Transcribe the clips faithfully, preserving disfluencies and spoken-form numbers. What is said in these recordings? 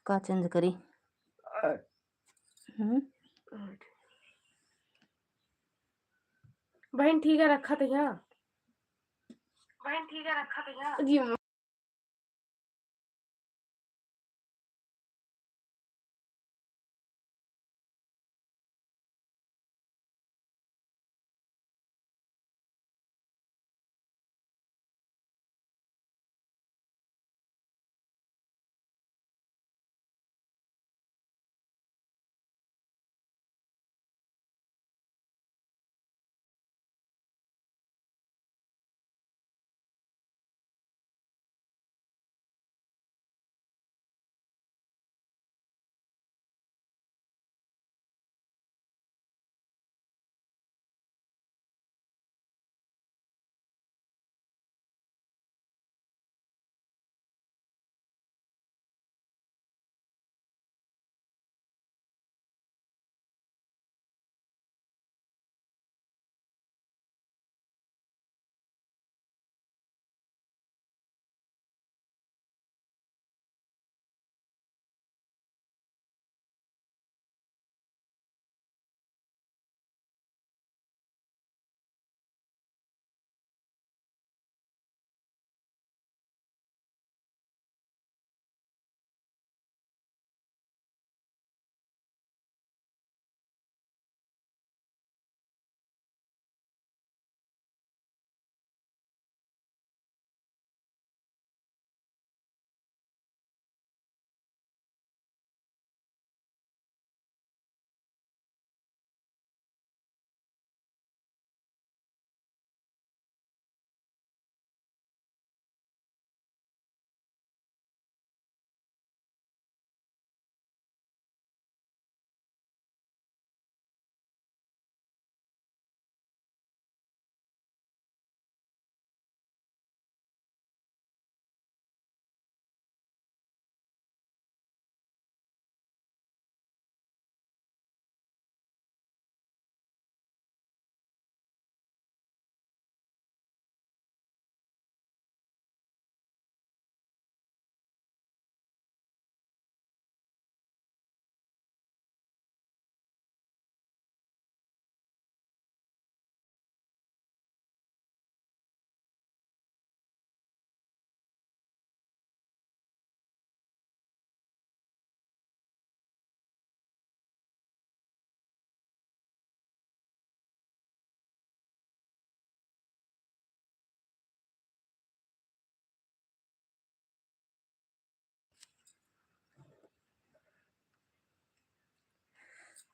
का change करी? हम्म? बहन, ठीक है, रखा तो यहाँ। बहन, ठीक है, रखा तो यहाँ। जी,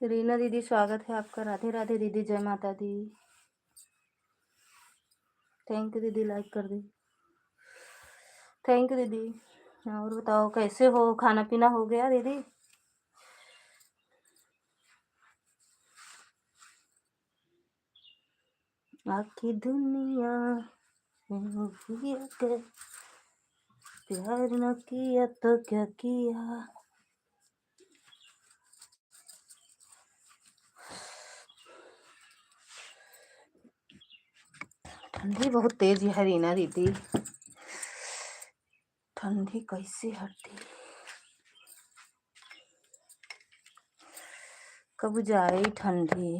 रीना दीदी, स्वागत है आपका। राधे राधे दीदी, जय माता दी। Thank you दीदी, like कर दी। Thank you दीदी। और बताओ, कैसे हो? खाना पीना हो गया दीदी? आखी दुनिया में हो गया, प्यार न किया तो क्या किया। ठंडी बहुत तेज है रीना दीदी, ठंडी कैसे हटी, कब जाए ठंडी?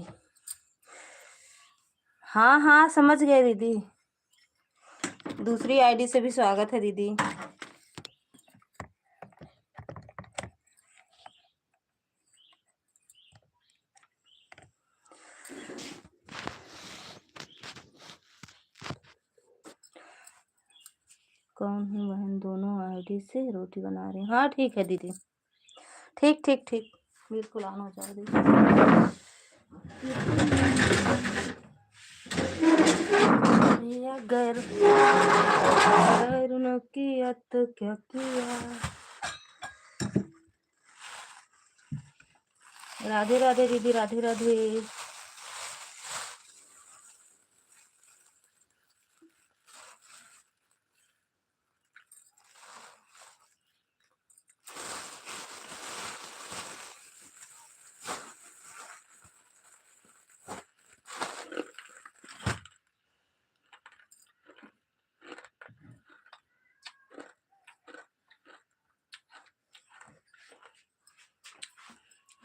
हाँ, हाँ, समझ गए दीदी। दूसरी आईडी से भी स्वागत है दीदी। कौन है बहन, दोनों आईडी से रोटी बना रही? हाँ, ठीक है दीदी, ठीक, ठीक, ठीक, बिल्कुल on हो जाओ दीदी। या गैर, गैर न किया तो क्या किया। राधे राधे दीदी, राधे राधे।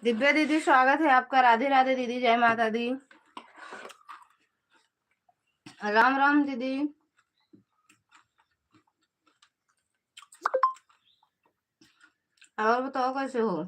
दिव्या दीदी, स्वागत है आपका। राधे राधे दीदी, जय माता दी। राम राम दीदी। और बताओ, कैसे हो?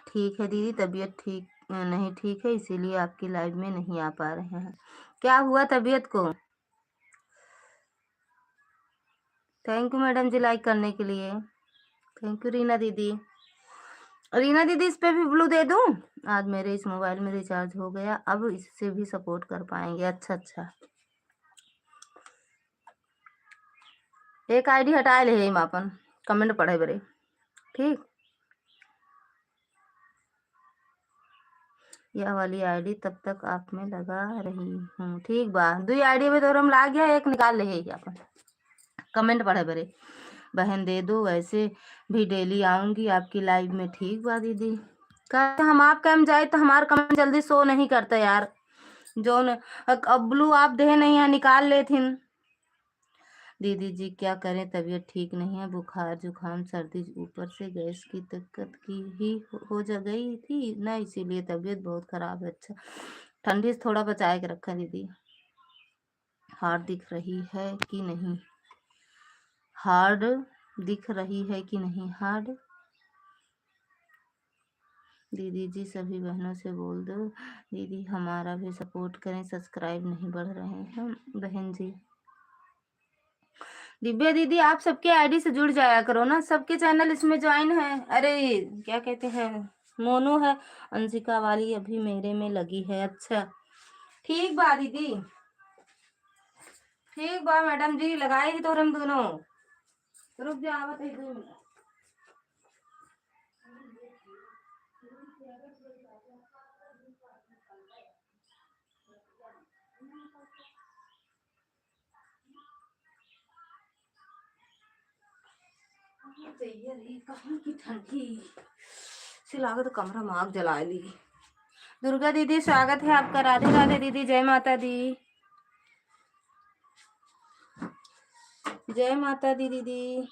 ठीक है दीदी, तबीयत ठीक, नहीं ठीक है, इसीलिए आपकी लाइव में नहीं आ पा रहे हैं। क्या हुआ तबीयत को? Thank you मैडम जी, लाइक करने के लिए। Thank you रीना दीदी। रीना दीदी, इस पे भी ब्लू दे दूं? आज मेरे इस मोबाइल में रिचार्ज हो गया, अब इससे भी सपोर्ट कर पाएंगे। अच्छा, अच्छा, एक आईडी हटाए ले हम आपन कमेंट पढ़े बरे, ठीक? यह वाली आईडी तब तक आप में लगा रही हूँ, ठीक बा। दुई आईडी में तो हम लाग गया, एक निकाल ले आपन कमेंट पढ़े बरे। बहन दे दो, वैसे भी डेली आऊंगी आपकी लाइव में, ठीक बा दीदी। का हम आप कैम जाए तो हमार कमेंट जल्दी शो नहीं करता यार। जौन अब ब्लू आप दे नहीं है, निकाल लेथिन। दीदी जी क्या करें, तबीयत ठीक नहीं है, बुखार जुकाम सर्दी, ऊपर से गैस की दिक्कत की ही हो, हो जा गई थी ना, इसीलिए तबीयत बहुत खराब है। अच्छा, ठंडी से थोड़ा बचाए के रखा दीदी। हार्ड दिख रही है कि नहीं, हार्ड दिख रही है कि नहीं, हार्ड। दीदी जी, सभी बहनों से बोल दो, दीदी हमारा भी सपोर्ट करें, सब्सक्राइब नहीं बढ़ रहे हैं बहन जी। दिव्या दीदी, आप सबके आईडी से जुड़ जाया करो ना, सबके चैनल इसमें ज्वाइन है। अरे, क्या कहते हैं, मोनू है, अंशिका वाली अभी मेरे में लगी है। अच्छा, ठीक बा दीदी, ठीक बा मैडम जी, लगाए ही तो हम दोनों। रुक जा, आवत है दो मिनट। अरे यार, ये कहाँ की ठंडी से लागत कमरा में आग जला ली। दुर्गा दीदी, स्वागत है आपका। राधे राधे दीदी, जय माता दी, जय माता दी दीदी।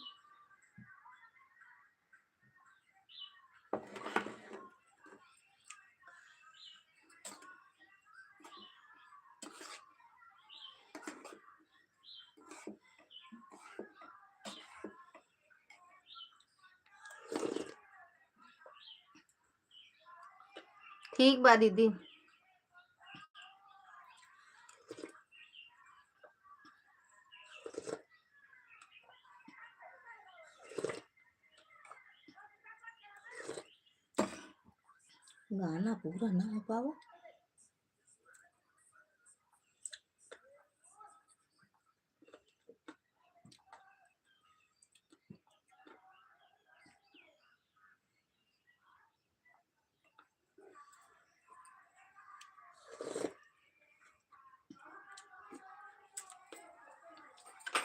ठीक बा दीदी। गाना पूरा ना हो पावा।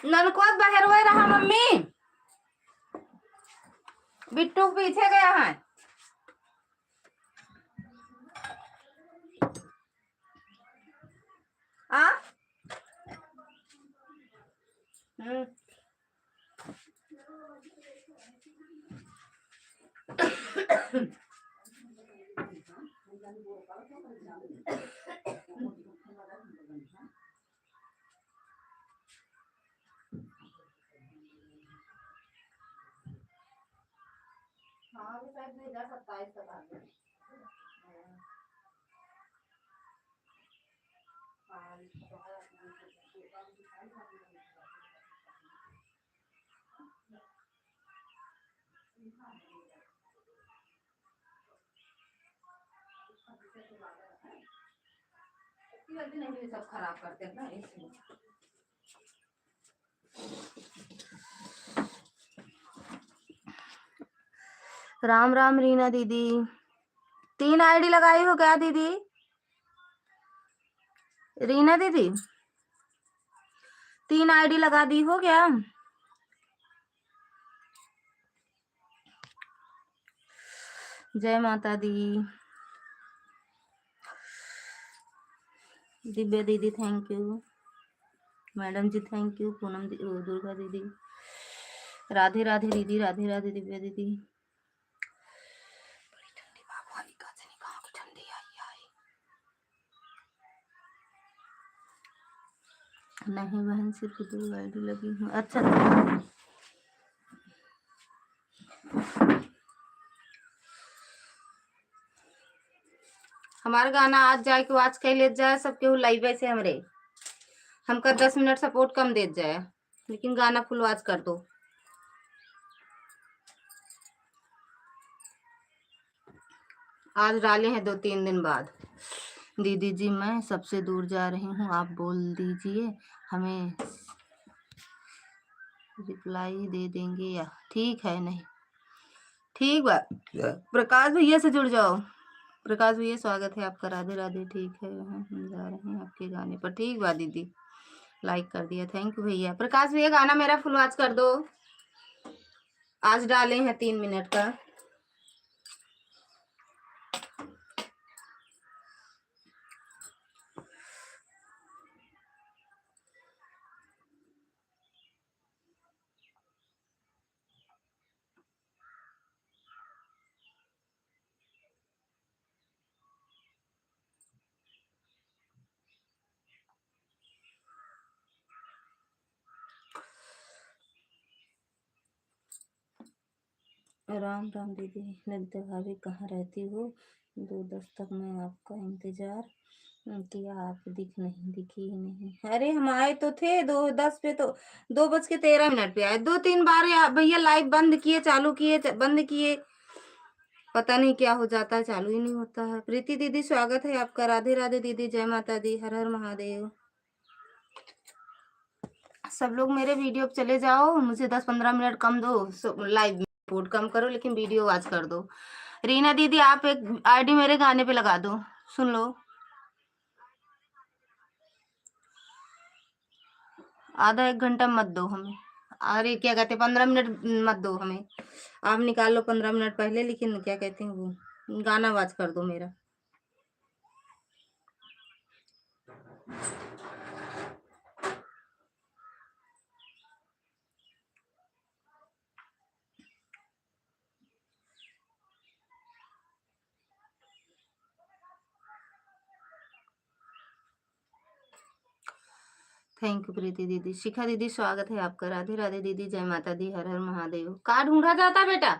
नलकोस बहरवे रहा मम्मी, बिट्टू के पीछे गया है। आ? हम्म। हाँ, अभी शायद नहीं जा सकता है इसके बाद। सब खराब करते हैं ना, इसलिए। राम राम रीना दीदी, तीन आईडी लगाई हो क्या दीदी? रीना दीदी, तीन आईडी लगा दी हो क्या? जय माता दी। दिव्या दीदी, thank you। Madam ji, thank you। Poonam दी-, ओ, दुर्गा दीदी, राधे राधे दीदी, राधे राधे दिव्या दीदी। बड़ी ठंडी बाबू, आई का से निकाल के ठंडी आई, आई। नहीं बहन, सिर्फ दो आईडी लगी हूँ। अच्छा, अच्छा। हमार गाना आज जाए के watch कर लेत जाए सब केहू live से हमरे। हमका दस मिनट support कम देत जाए, लेकिन गाना full watch कर दो। आज डाले हैं दो तीन दिन बाद। दीदी जी, मैं सबसे दूर जा रही हूँ, आप बोल दीजिए, हमें रिप्लाई दे देंगे या? ठीक है, नहीं, ठीक बा। प्रकाश भैया से जुड़ जाओ। प्रकाश भैया, स्वागत है आपका। राधे राधे। ठीक है, हम जा रहे हैं आपके गाने पर। ठीक बा दीदी, लाइक कर दिया, thank you भैया। प्रकाश भैया, गाना मेरा full watch कर दो, आज डाले हैं तीन मिनट का। राम राम दीदी, ललिता भाभी कहाँ रहती हो? दो दस तक मैं आपका इंतजार किया, आप दिख नहीं, दिखी ही नहीं। अरे, हम आए तो थे दो दस पे, तो दो बज के तेरह मिनट पे आए। दो तीन बार या भैया live बंद किए, चालू किए, च-, बंद किए, पता नहीं क्या हो जाता है, चालू ही नहीं होता है। प्रीति दीदी, स्वागत है आपका। राधे राधे दीदी, जय माता दी, हर हर महादेव। सब लोग मेरे video पे चले जाओ, मुझे दस पन्द्रह मिनट कम दो, सो-, live में support कम करो, लेकिन video watch कर दो। रीना दीदी, आप एक आईडी मेरे गाने पे लगा दो, सुन लो। आधा एक घंटा मत दो हमें, अरे क्या कहते हैं, पन्द्रह मिनट मत दो हमें। आप निकाल लो पन्द्रह मिनट पहले, लेकिन क्या कहते हैं वो, गाना watch कर दो मेरा। Thank you प्रीति दीदी। शिखा दीदी, स्वागत है आपका। राधे राधे दीदी, जय माता दी, हर हर महादेव। का ढूंढा जाता बेटा?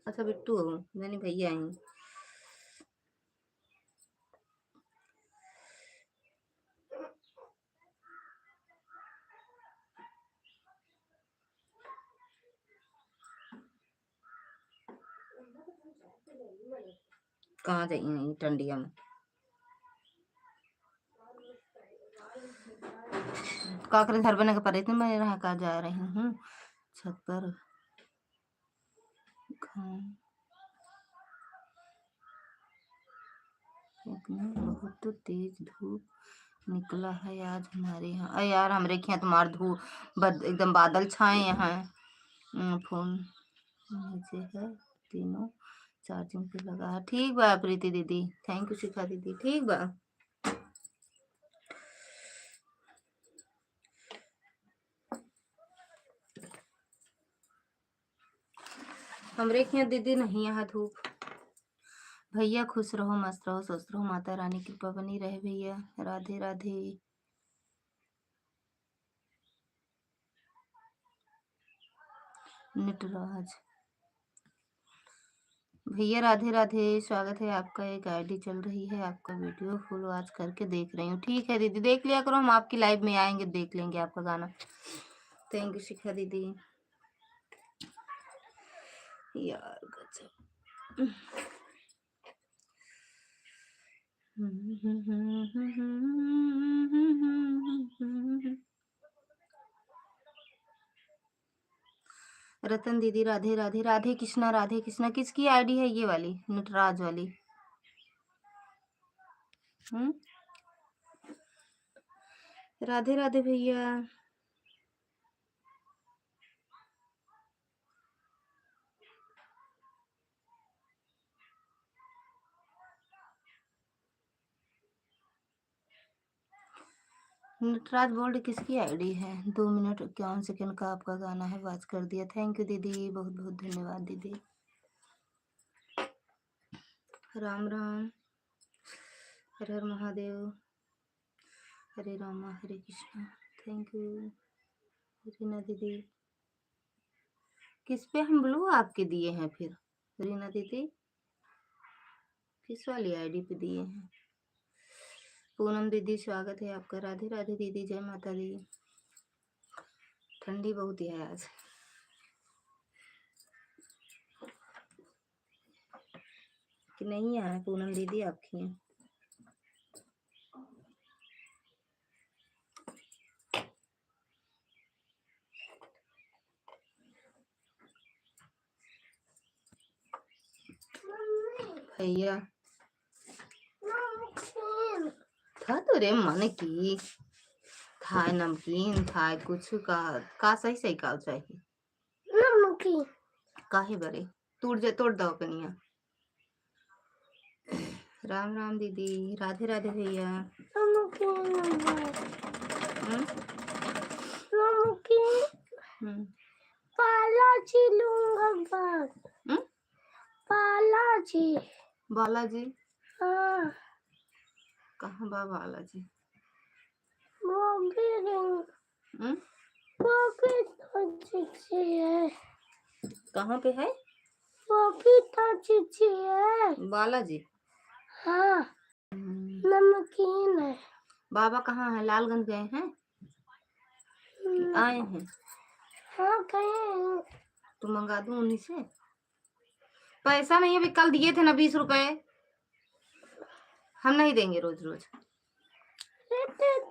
अच्छा, बिट्टू हो, जानी भैया हैं। कहाँ जाई ठंडिया में? का करें, घर बने के परे इतने बने रहा का, जा रही हूँ छत पर। घाम इतना बहुत तेज धूप निकला है आज हमारे यहाँ। अरे यार, हमरे यहाँ तो मार धूप, बद-, एकदम बादल छाए हैं। हम्म, फोन नीचे है, तीनों चार्जिंग पे लगा है। ठीक बा प्रीति दीदी, thank you शिखा दीदी, ठीक बा। हमरे के यहाँ दीदी नहीं यहाँ धूप। भैया खुश रहो, मस्त रहो, स्वस्थ रहो, माता रानी कृपा बनी रहे भैया। राधे राधे। नटराज भैया राधे राधे, स्वागत है आपका। एक आईडी चल रही है, आपका video full watch करके देख रही हूँ। ठीक है दीदी, देख लिया करो, हम आपकी live में आएंगे, देख लेंगे आपका गाना। Thank you शिखा दीदी। यार गजब। रतन दीदी, राधे राधे। राधे कृष्णा, राधे कृष्णा। किसकी आईडी है ये वाली, नटराज वाली? हम्म, राधे राधे भैया। नटराज बोल्ड किसकी आईडी है? दो मिनट इक्यावन सेकंड का आपका गाना है, वॉच कर दिया। Thank you दीदी, बहुत बहुत धन्यवाद दीदी। राम राम, हर हर महादेव, हरे रामा हरे कृष्णा। Thank you रीना दीदी। किस पे हम ब्लू आपके दिए हैं फिर रीना दीदी? किस वाली आईडी पे दिए हैं? पूनम दीदी, स्वागत है आपका। राधे राधे दीदी, जय माता दी। ठंडी बहुत है आज। कि नहीं आए पूनम दीदी आपकी? भैया, था तो रे मन की, था नमकीन, था कुछ का, का सही सही का चाहिए? नमकीन। काहे बरे? तोड़ जा, तोड़ दो कनिया। राम राम दीदी, राधे राधे भैया। नमकीन। हम्म? नमकीन। हम्म। बालाजी लूंगा बस। हम्म? बालाजी। बालाजी? हाँ। कहाँ बा बालाजी? वो भी नहीं। हम्म? वो भी तो चिट्ठी है। कहाँ पे है? वो भी तो चिट्ठी है। बालाजी? हाँ। हम्म। नमकीन है। बाबा कहाँ है? लालगंज गए हैं? हम्म। आए हैं? हाँ, गए हैं। तो मंगा दूँ उन्हीं से? पैसा नहीं, अभी कल दिए थे ना बीस रुपए, हम नहीं देंगे रोज रोज।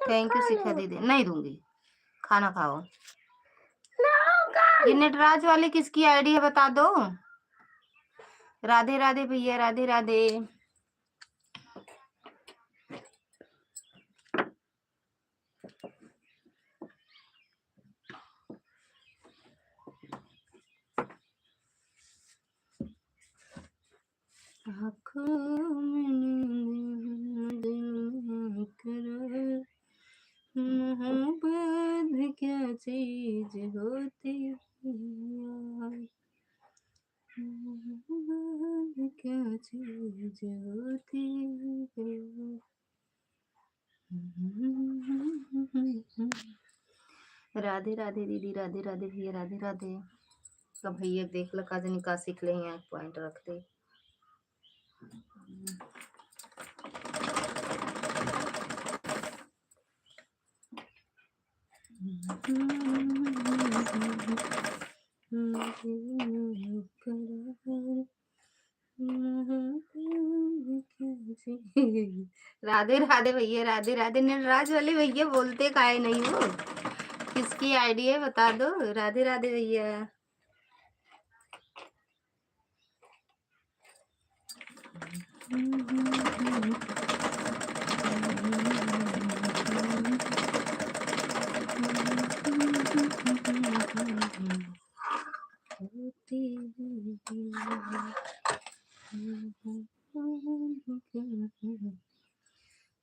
Thank you शिखा दीदी, नहीं दूंगी, खाना खाओ। ये नटराज वाली किसकी आईडी है बता दो। राधे राधे भैया, राधे राधे। आँखों में नींद, दिल में करार, मोहब्बत क्या चीज होती है यार, मोहब्बत क्या चीज होती है। राधे राधे दीदी, राधे राधे भैया, राधे राधे। सब भैया देख ल का जनी का सीख ले, यहाँ एक पॉइंट रख दे। राधे राधे भैया, राधे राधे। नटराज वाले भैया बोलते काहे नहीं हो? किसकी आईडी है बता दो। राधे राधे भैया।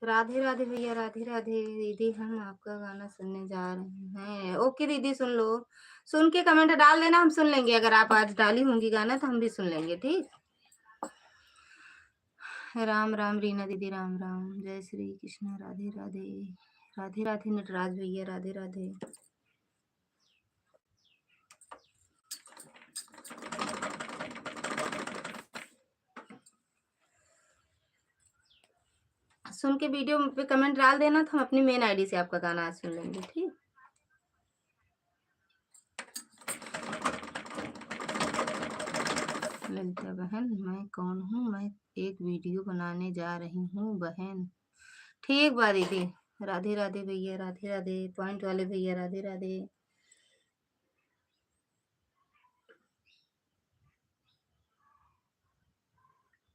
राधे राधे भैया, राधे राधे दीदी, हम आपका गाना सुनने जा रहे हैं। ओके दीदी, सुन लो, सुन के कमेंट डाल देना, हम सुन लेंगे। अगर आप आज डाली होंगी गाना तो हम भी सुन लेंगे, ठीक। राम राम रीना दीदी, राम राम, जय श्री कृष्णा, राधे राधे। राधे राधे नटराज भैया, राधे राधे। सुन के वीडियो पे कमेंट डाल देना, तो हम अपनी मेन आईडी से आपका गाना आज सुन लेंगे, ठीक। ललिता बहन, मैं कौन हूँ? मैं एक वीडियो बनाने जा रही हूँ बहन। ठीक बा दीदी। राधे राधे भैया, राधे राधे। पॉइंट वाले भैया, राधे राधे।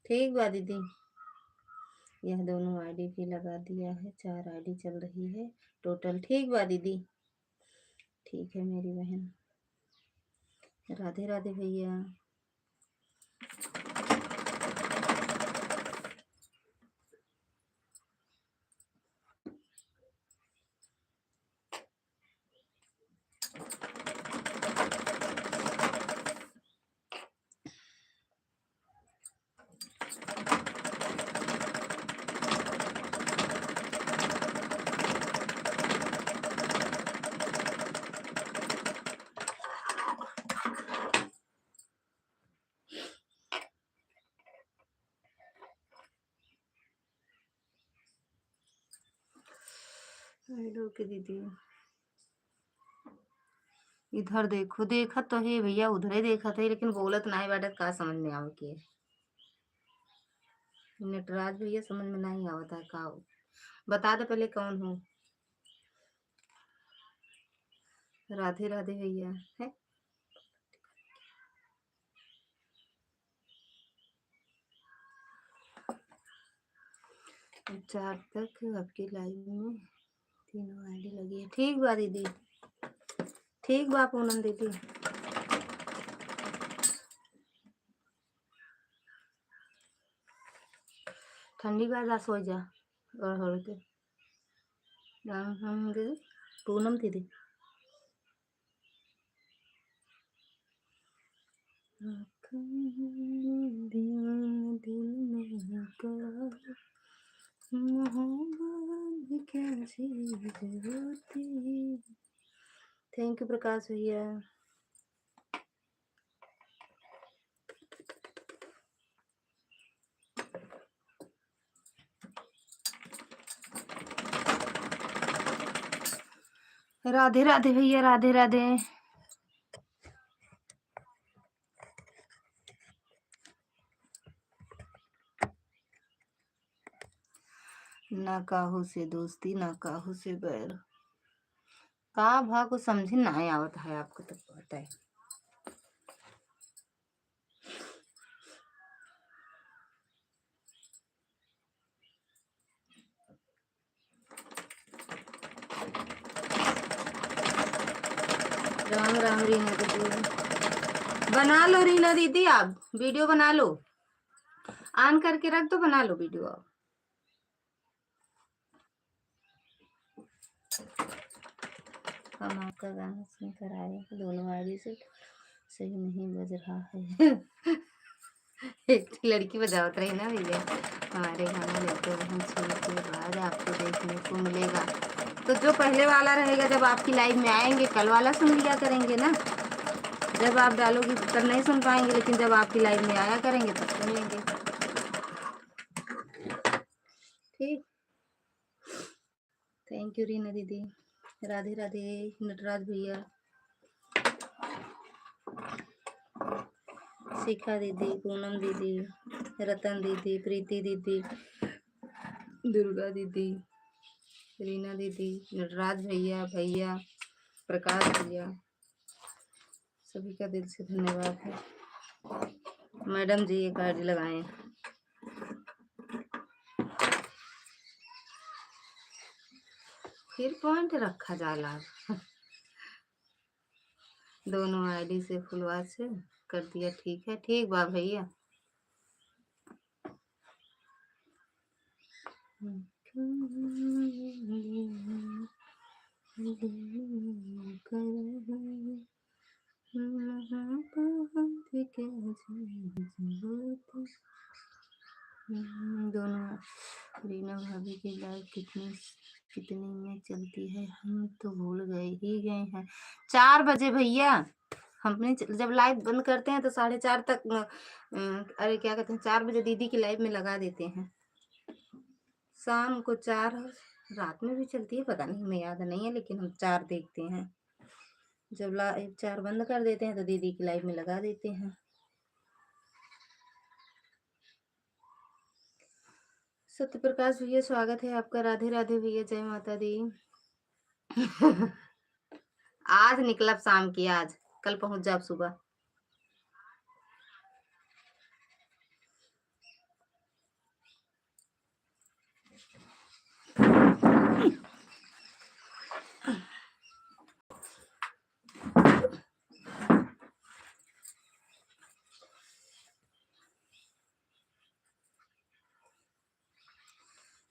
ठीक बा दीदी, यह दोनों आईडी भी लगा दिया है, चार आईडी चल रही है टोटल। ठीक बा दीदी, ठीक है मेरी बहन, राधे राधे भैया। हेलो के दीदी, इधर देखो, देखत तो है भैया, उधरे देखत है, लेकिन बोलत नाहीं बाटे, का समझ में आवे के? नटराज भैया समझ में नाहीं आवत है का हो? बता दे पहले कौन हो। राधे राधे भैया। है? चार तक आपकी लाइव में तीनों आईडी लगी है। ठीक बा दीदी, ठीक बा पूनम दीदी। ठंडी बा, जा सो जा। और हो के राम हम दीदी, पूनम दीदी। दीवाना दिल में पड़ा, मोहब्बत क्या चीज होती है। Thank you प्रकाश भैया। राधे राधे भैया, राधे राधे। ना काहू से दोस्ती, ना काहू से बैर। का भा कुछ समझ ना आवत है आपको, तो पता है। राम राम रीना दीदी, बना लो रीना दीदी, आप वीडियो बना लो, on करके रख दो, बना लो वीडियो आप। हम आपका गाना सुनकर आए हैं, दोनों आईडी से सही नहीं बज रहा है। एक लड़की बजावत रही ना भैया, हमारे गाना लेते हैं छुई के बाद आपको देखने को मिलेगा। तो जो पहले वाला रहेगा, जब आपकी लाइव में आएंगे, कल वाला सुन लिया करेंगे ना। जब आप डालोगी तब नहीं सुन पाएंगे, लेकिन जब आपकी लाइव में आया करेंगे तब सुन लेंगे। ठीक। Thank you रीना दीदी। राधे राधे नटराज भैया, शिखा दीदी, पूनम दीदी, रतन दीदी, प्रीति दीदी, दुर्गा दीदी, रीना दीदी, नटराज भैया, भैया, प्रकाश भैया, सभी का दिल से धन्यवाद है। मैडम जी एक आईडी लगाएं। फिर पॉइंट रखा जाला। दोनों आईडी से खुलवा से कर दिया, ठीक है, ठीक बा भैया। हम्म, दोनों रीना भाभी की लाइव कितनी, कितनी में चलती है, हम तो भूल गए ही गए हैं। चार बजे भैया, हमने च-, जब लाइव बंद करते हैं तो साढ़े चार तक, अ, अ, अरे क्या कहते हैं, चार बजे दीदी की लाइव में लगा देते हैं। शाम को चार, रात में भी चलती है, पता नहीं, हमें याद नहीं है, लेकिन हम चार देखते हैं। जब लाइव चार बंद कर देते हैं तो दीदी की लाइव में लगा देते हैं। सत्य प्रकाश भैया, स्वागत है आपका। राधे राधे भैया, जय माता दी। आज निकलब शाम की, आज, कल पहुँच जाब सुबह।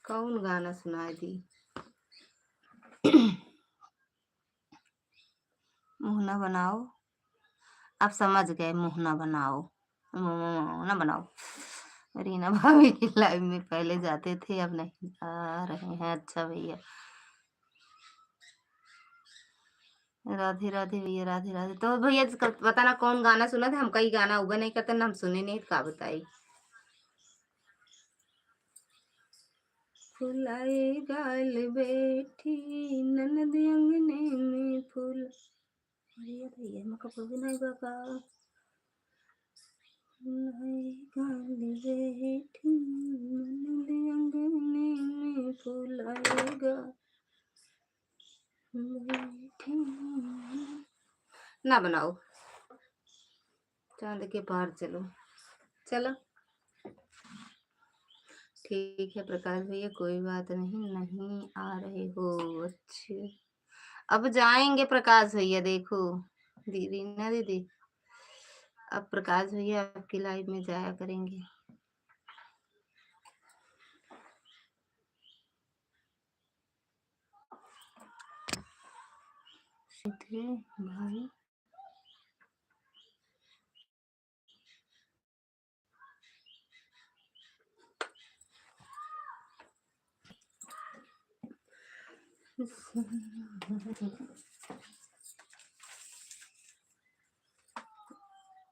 कौन गाना सुनाई दी? मुँह ना बनाओ, आप समझ गए, मुँह ना बनाओ, मुँह ना बनाओ। रीना भाभी की live में पहले जाते थे, अब नहीं आ रहे हैं। अच्छा भैया, राधे राधे भैया, राधे राधे। तो भैया, इसका पता ना कौन गाना सुना था, हमका ई गाना उबे नहीं करता, ना हम सुने नहीं, का बताई। फुलाए गाल बैठी ननद अंगने में फूल। अरे भैया, मका फूल भी नहीं बाका। फुलाए गाल बैठी ननद अंगने में फुलाए गाल बैठी। ना बनाओ, चांद के पार चलो, चलो। ठीक है प्रकाश भैया, कोई बात नहीं, नहीं आ रहे हो। अच्छा, अब जाएंगे प्रकाश भैया, देखो दीदी ना दीदी, अब प्रकाश भैया आपकी live में जाया करेंगे। सीधे भाई।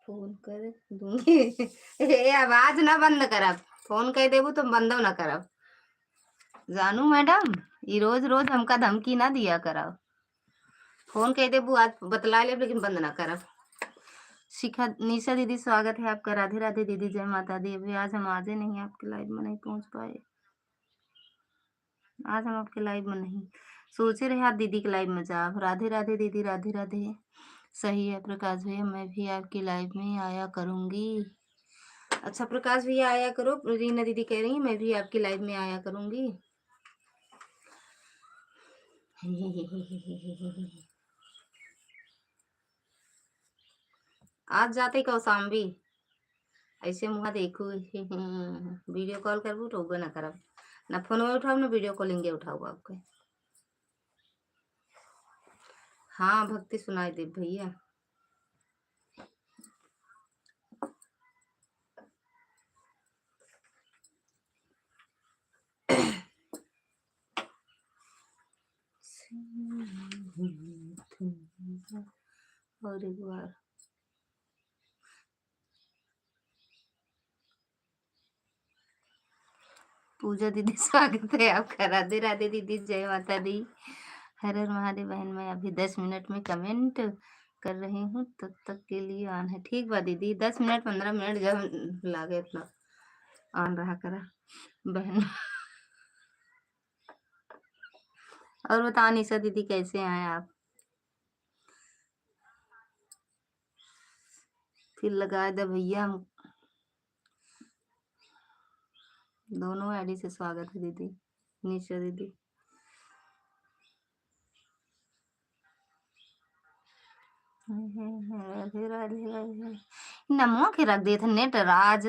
फोन कर दूंगी। ए, आवाज ना बंद करब, फोन कह देबू तो बंदो ना करब। जानू मैडम, ई रोज रोज हमका धमकी ना दिया करब। फोन कह देबू, आज बतला लेब, लेकिन बंद ना करब। शिखा, निशा दीदी, स्वागत है आपका। राधे राधे दीदी, जय माता दी। अभी आज हम आजे नहीं, आपके live में नहीं पहुंच पाए। आज हम आपके live में नहीं, सोचे रहे आज दीदी के live में जाब। राधे राधे दीदी, राधे राधे। सही है प्रकाश भैया, मैं भी आपकी live में आया करूंगी। अच्छा प्रकाश भैया, आया करो, रीना दीदी कह रही है मैं भी आपकी live में आया करूंगी। आज जाते कौशाम्बी, ऐसे मुँह देखू, video call करबू तो उबे ना करब, ना फोनवे उठाऊ, ना video calling उठाऊ आपके। हाँ, भक्ति सुनाई दे भैया। और एक बार। पूजा दीदी, स्वागत है आपका। राधे राधे दीदी, जय माता दी। हर हर महादेव बहन, मैं अभी दस मिनट में comment कर रही हूँ, तब तक के लिए on है। ठीक बा दीदी, दस मिनट, पन्द्रह मिनट जब लागे उतना on रहा करा बहन। और बताओ निशा दीदी, कैसे हैं आप? फिर लगा दे भैया, हम दोनों ID से स्वागत है दीदी, निशा दीदी। राधे, राधे, राधे। नमवा के रख देत है net राज।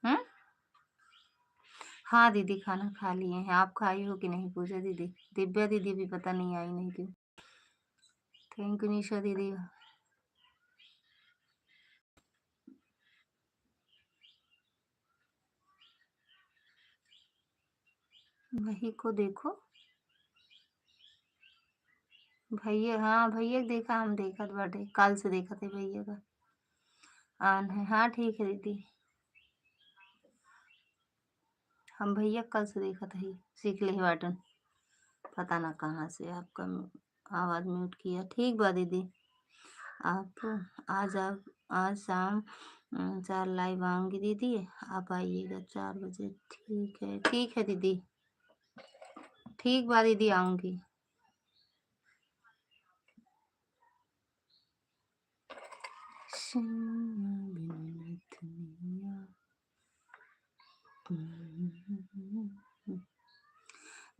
हम्म? हाँ दीदी, खाना खा लिए हैं। आप खाई हो कि नहीं पूजा दीदी? दिव्या दीदी भी पता नहीं आई नहीं क्यों। Thank you निशा दीदी। वही को देखो। भैया, हाँ, भैया के देखा, हम देखत बाटे, काल से देखत है भैया का। On है, हाँ, ठीक है दीदी। हम भैया कल से देखत हई, सीख ले बाटन। पता ना कहाँ से आपका आवाज mute किया। ठीक बा दीदी, आप आज, आप आज शाम हम्म, चार live आऊंगी दीदी, आप आइएगा चार बजे। ठीक है, ठीक है दीदी, ठीक बा दीदी, आऊंगी।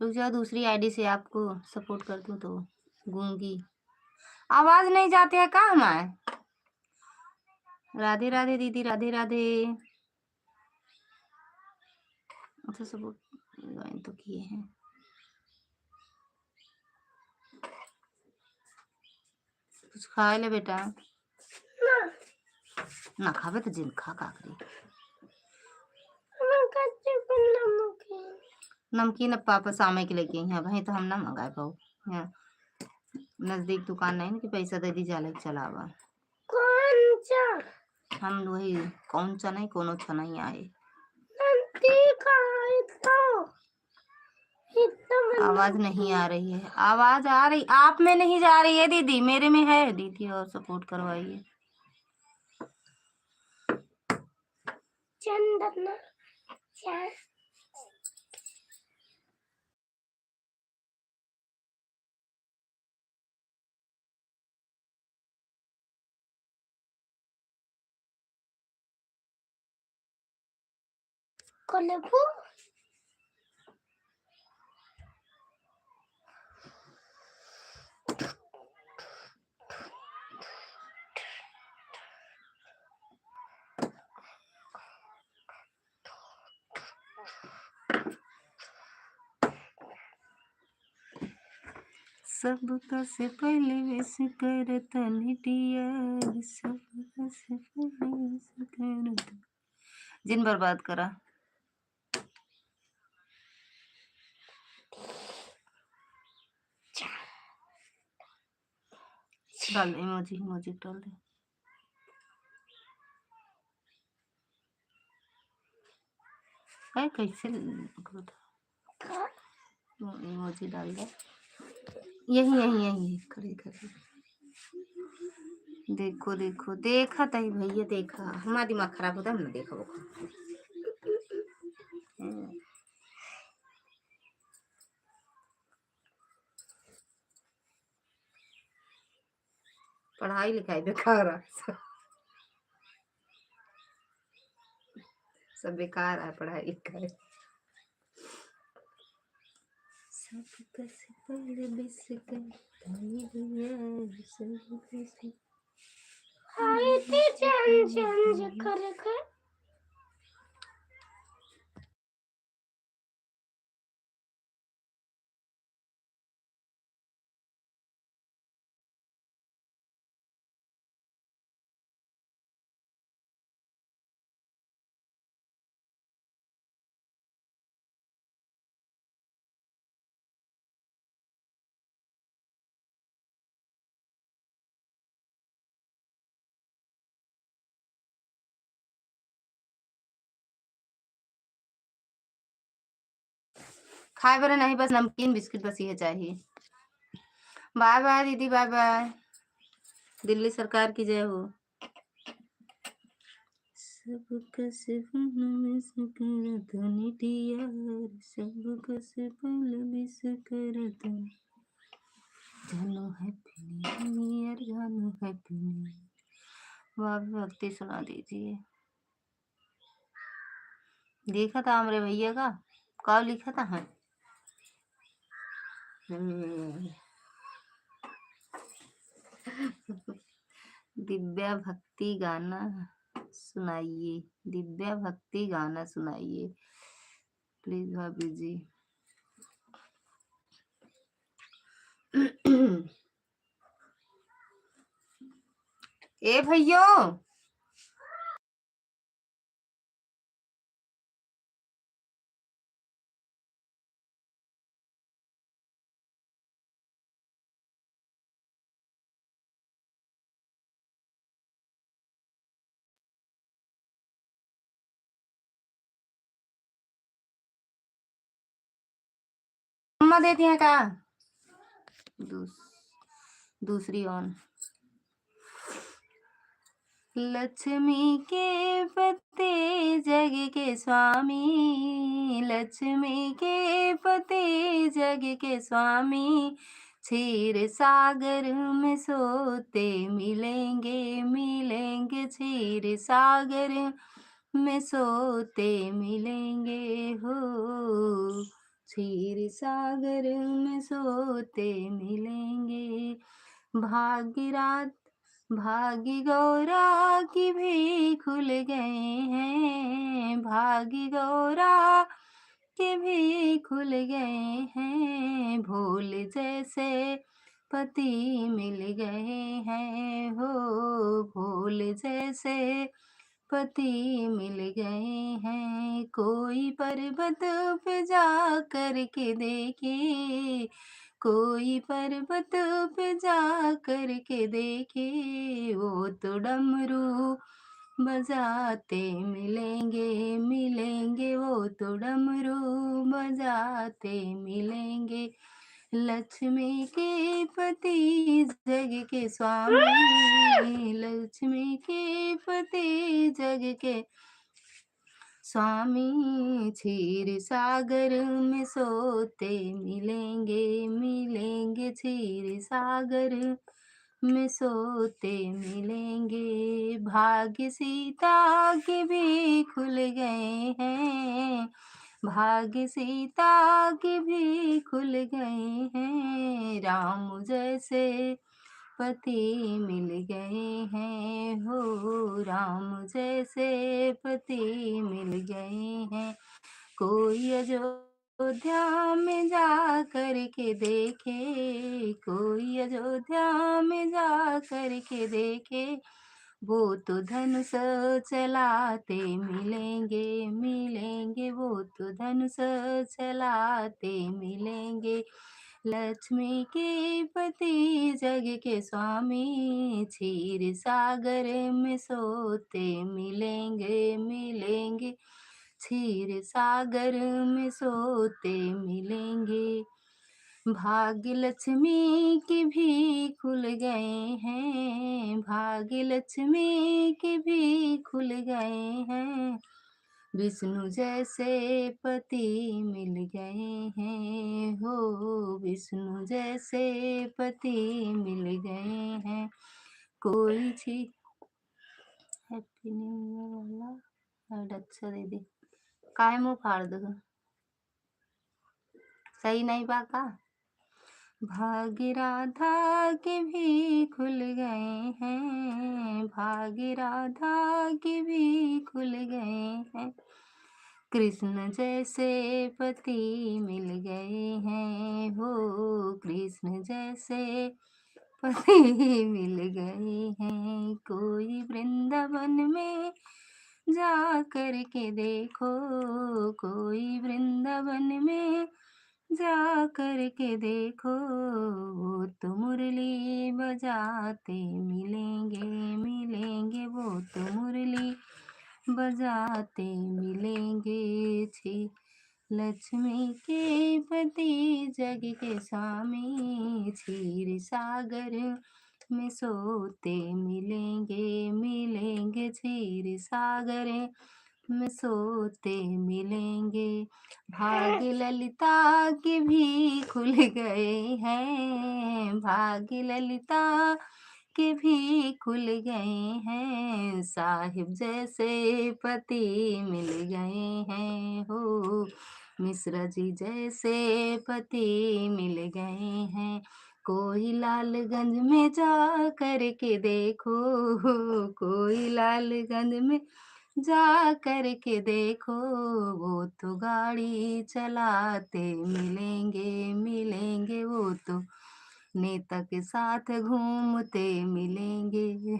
रुक जाओ, दूसरी आईडी से आपको सपोर्ट कर दूं तो। गूंगी, आवाज नहीं जाती है का हमारे? राधे राधे दीदी, राधे राधे। अच्छा, सपोर्ट ज्वाइन तो किए हैं। कुछ खाए ले बेटा। ना। ना खाबे तो जिन खा, का करी? नमकीन अब पापा शाम के लेके आई हैं, भाई तो हम ना मंगाए पाओ। यहाँ नजदीक दुकान नहीं ना कि पैसा दे दी, जा ले चलावा। कौन सा? हम वही कौन सा नहीं, कोनो सा नहीं आए। नजदीक आए तो। आवाज नहीं आ रही है। आवाज आ रही, आप में नहीं जा रही है दीदी, मेरे में है दीदी, और सपोर्ट करवाइए। चंदना, चा- सबका से पहले wish करतनी dear, सबका से पहले wish करतनी। जिन बर्बाद करा। डाल emoji, emoji डाल दे। अरे कैसे emoji डाल दे। यही, यही, यही, खड़ी, खड़ी। देखो, देखो, देखा तही भैया, देखा, हमारा दिमाग खराब होता है, हम ना देखा वो। हम्म। पढ़ाई लिखाई बेकार है। सब बेकार है पढ़ाई लिखाई। सबका से पहले wish करतनी dear, सबका से हाय ते चंद चंद करके। खाए बरे नहीं, बस नमकीन बिस्किट बस ये चाहिए। Bye bye दीदी, bye bye। दिल्ली सरकार की जय हो। सबका से पहले wish करतनी dear, सबका से पहले wish करतनी। जानू happy new year, जानू happy new year। वाह, भक्ति सुना दीजिए। देखा था हमरे भैया का, का लिखा था? हाँ। हम्म। दिव्या भक्ति गाना सुनाइए, दिव्या भक्ति गाना सुनाइए please भाभी जी। ए भैयो, अम्मा देती हैं का? दूस-, दूसरी on। लक्ष्मी के पति जग के स्वामी, लक्ष्मी के पति जग के स्वामी, क्षीर सागर में सोते मिलेंगे, मिलेंगे, क्षीर सागर में सोते मिलेंगे हो, क्षीर सागर में सोते मिलेंगे। भागीरथ, भागी गौरा की भी खुल गए हैं, भागी गौरा के भी खुल गए हैं, भोले जैसे पति मिल गए हैं हो, भोले जैसे पति मिल गए हैं। कोई पर्वत पे जा करके देखे, कोई पर्वत पे जा करके देखे, वो तो डमरू बजाते मिलेंगे, मिलेंगे, वो तो डमरू बजाते मिलेंगे। लक्ष्मी के पति जग के स्वामी, लक्ष्मी के पति जग के स्वामी, क्षीर सागर में सोते मिलेंगे, मिलेंगे, क्षीर सागर में सोते मिलेंगे। भाग्य सीता के भी खुल गए हैं, भाग्य सीता के भी खुल गए हैं, राम जैसे पति मिल गए हैं हो, राम जैसे पति मिल गए हैं। कोई अयोध्या में जा करके देखे, कोई अयोध्या में जा करके देखे, वो तो धनुष चलाते मिलेंगे, मिलेंगे, वो तो धनुष चलाते मिलेंगे। लक्ष्मी के पति जग के स्वामी, क्षीर सागर में सोते मिलेंगे, मिलेंगे, क्षीर सागर में सोते मिलेंगे। भाग्य लक्ष्मी के भी खुल गए हैं, भाग्य लक्ष्मी के भी खुल गए हैं, विष्णु जैसे पति मिल गए हैं हो, विष्णु जैसे पति मिल गए हैं। कोई छी-, Happy New Year वाला heart अच्छा दे दे। काहे मुँह फाड़ दो? सही नहीं बा का? भाग्य राधा के भी खुल गए हैं, भाग्य राधा के भी खुल गए हैं। कृष्ण जैसे पति मिल गए हैं हो, कृष्ण जैसे पति मिल गए हैं। कोई वृंदावन में जा करके देखो, कोई वृंदावन में जा करके देखो, वो तो मुरली बजाते मिलेंगे, मिलेंगे, वो तो मुरली बजाते मिलेंगे। छी लक्ष्मी के पति जग के स्वामी, क्षीर सागर में सोते मिलेंगे, मिलेंगे, क्षीर सागर में सोते मिलेंगे। भाग्य ललिता के भी खुल गए हैं, भाग्य ललिता के भी खुल गए हैं, साहिब जैसे पति मिल गए हैं हो, मिश्रा जी जैसे पति मिल गए हैं। कोई लालगंज में जा करके देखो, कोई लालगंज में जा करके देखो, वो तो गाड़ी चलाते मिलेंगे, मिलेंगे, वो तो नेता के साथ घूमते मिलेंगे।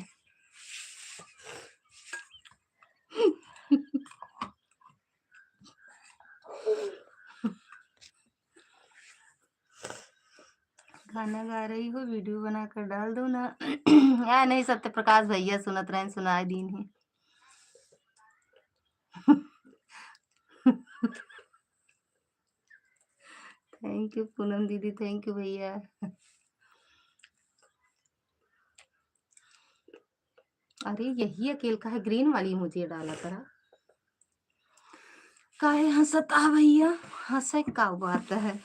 गाना गा रही हो, video बनाकर डाल दो ना। या नहीं, सत्य प्रकाश भैया सुनत रहेन, सुनाए दीन ही। Thank you पूनम दीदी, thank you भैया। अरे, यही अकेल का है, green वाली emoji डाला करा। काहे हंसत आ भैया? हंसे का बात है?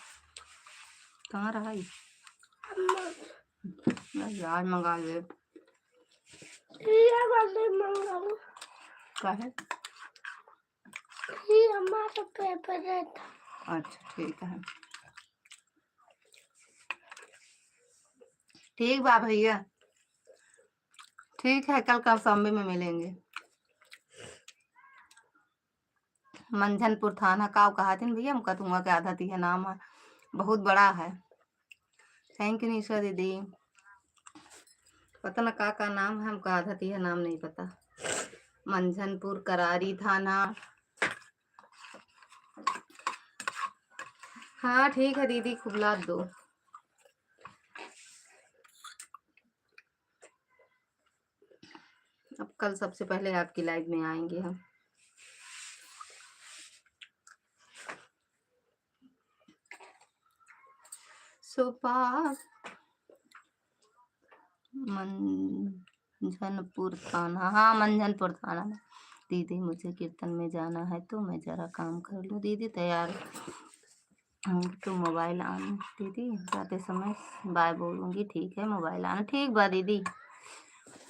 कहाँ रहा है? अम्मा। बस आज मंगा ले। ये वाले मंगाओ। काहे? ये हमारा favourite है। अच्छा, ठीक है। ठीक बा भैया, ठीक है, कल कौशाम्बी में मिलेंगे। मंझनपुर थाना, काव कहा दिन भैया, हमका तुआ के आधा तिहा नाम है, बहुत बड़ा है। Thank you निशा दीदी। पता ना का का नाम है, हमका आधा तिहा नाम नहीं पता। मंझनपुर, करारी थाना। हाँ, ठीक है दीदी, खुबला दो। अब कल सबसे पहले आपकी live में आएंगे हम। सोपा मंझनपुर थाना, हाँ, मंझनपुर थाना में। दीदी, मुझे कीर्तन में जाना है, तो मैं जरा काम कर लूँ। दीदी, तैयार हूँ तो mobile on दीदी, जाते समय bye बोलूँगी। ठीक है, mobile on। ठीक बा दीदी,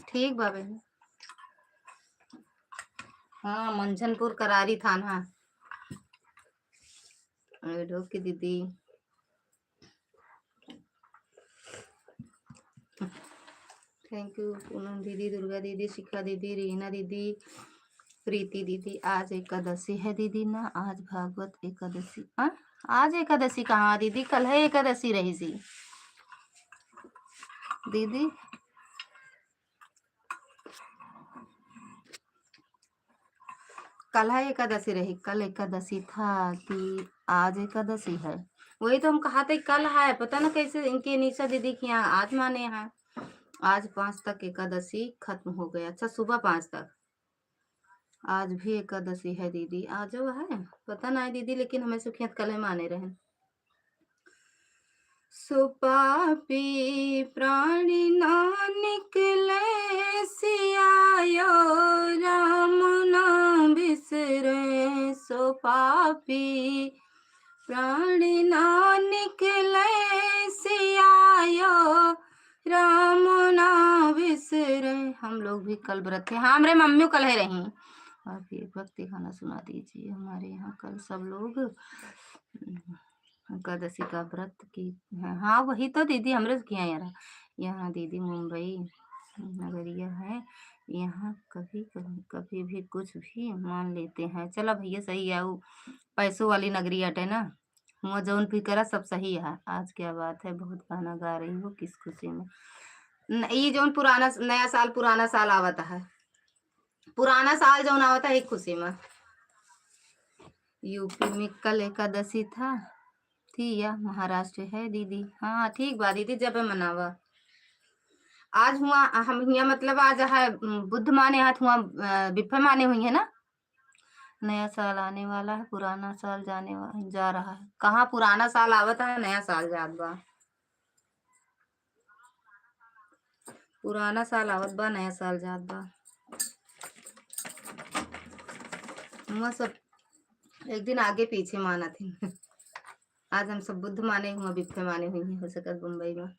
ठीक बा बहन। हाँ, मंझनपुर करारी थाना। अरे ढोके दीदी। Thank you पूनम दीदी, दुर्गा दीदी, शिखा दीदी, रीना दीदी, प्रीति दीदी। आज एकादशी है दीदी ना, आज भागवत एकादशी। आ? आज एकादशी कहाँ दीदी, कल है एकादशी रही सी दीदी। कल है एकादशी रही, कल एकादशी था कि आज एकादशी है? वही तो हम कहा थे कल है, पता ना कैसे इनके निशा दीदी के यहाँ आज माने हैं। आज पाँच तक एकादशी खत्म हो गया। अच्छा, सुबह पाँच तक। आज भी एकादशी है दीदी, आज वो है, पता ना है दीदी, लेकिन हमें सुखियत कल है माने रहे। सो पापी प्राणी ना निकले सियायो राम ना बिसरे। सो पापी प्राणी ना निकले सियायो राम ना बिसरे। हम लोग भी कल व्रत थे। हाँ, हमरे मम्मी कल है रही। आप एक भक्ति गाना सुना दीजिए, हमारे यहाँ कल सब लोग एकादशी का व्रत की है। हाँ, वही तो दीदी, हमरे किया यार। यहाँ दीदी मुंबई नगरिया है, यहाँ कभी, कभी, कभी भी कुछ भी मान लेते हैं। चला भैया, सही है, वो पैसों वाली नगरी अटे ना, हुआ जौन भी करा सब सही है। आज क्या बात है, बहुत गाना गा रही हो, किस खुशी में? न, ये जौन पुराना, नया साल, पुराना साल आवत है, पुराना साल जौन आवत है, एक खुशी में। यूपी में कल एकादशी था, थी या महाराष्ट्र है दीदी? हाँ, ठीक बा दीदी, जब मनावा। आज हुआ हम हिया, मतलब आज है, उम, बुध माने हाथ हुआ, अ, बिफे माने हुई है ना। नया साल आने वाला है, पुराना साल जाने वा-, जा रहा है। कहाँ पुराना साल आवत है, नया साल जात बा। पुराना साल आवत बा, नया साल जात बा। हुआ सब एक दिन आगे पीछे मानत ही। आज हम सब बुध माने हुआ, बिफे माने हुई हैं, हो सकत बम्बई में।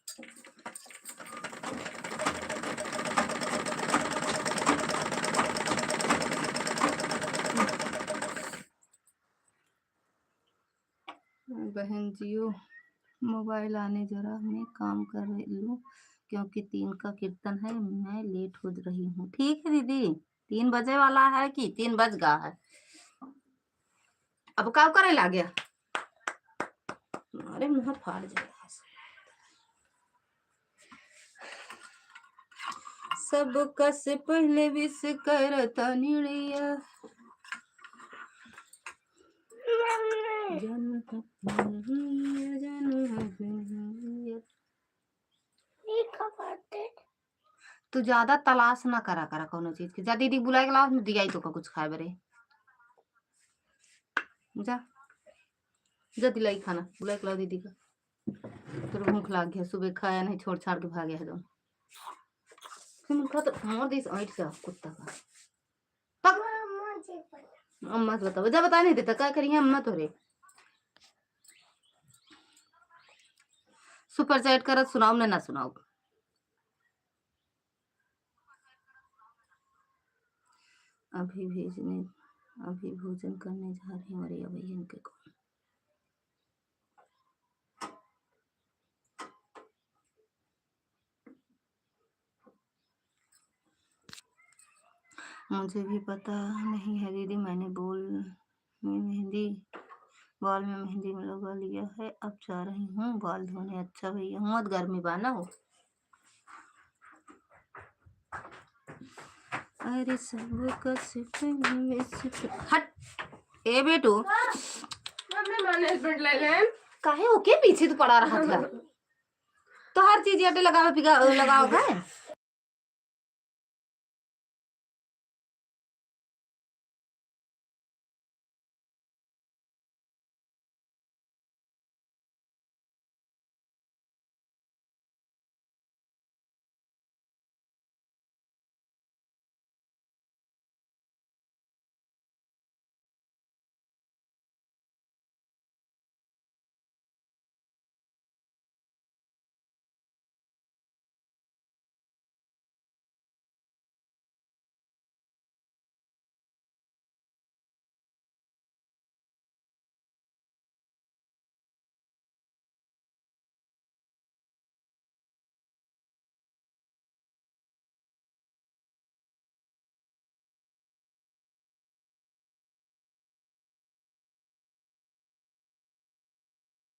बहन जियो, mobile आने जरा मैं काम कर लूँ, क्योंकि तीन का कीर्तन है, मैं late हो रही हूँ। ठीक है दीदी, तीन बजे वाला है कि तीन बज गा है? अब का करे लागे? अरे मुँह फाड़ जाए। सब कस पहले विश करता निड़िया। जन हथिया, जन हथिया। ई का बात है? तू ज्यादा तलाश ना करा, करा कौनो चीज के। जा दीदी बुलाए के लाओ, दियाई तो का कुछ खाए बरे। जा, जा दिलाई खाना, बुलाए के लाओ दीदी का। तोर भूख लाग गया, सुबह खाया नहीं, छोड़ छाड़ के भागे है तुम। तुम उनका तो मार दीस ऐंठ का कुत्ता का। पक। अम्मा से बता। अम्मा से बताओ, जब बता नहीं देता, का करिए अम्मा तोरे। Super chat करत सुनाओ, ना, ना सुनाओ। अभी भेजने, अभी भोजन करने जा रही हूँ, अरे भैया इनके को। मुझे भी पता नहीं है दीदी, मैंने बोल में मेहंदी, बाल में मेहंदी लगा लिया है। अब जा रही हूँ बाल धोने। अच्छा भैया, बहुत गर्मी बा ना हो। अरे सब का सिर्फ, हट। ए बेटू, मम्मी, management ले ले। काहे ओके पीछे तू पड़ा रहत है? तो हर चीज अटे लगावे पिगा लगावे है।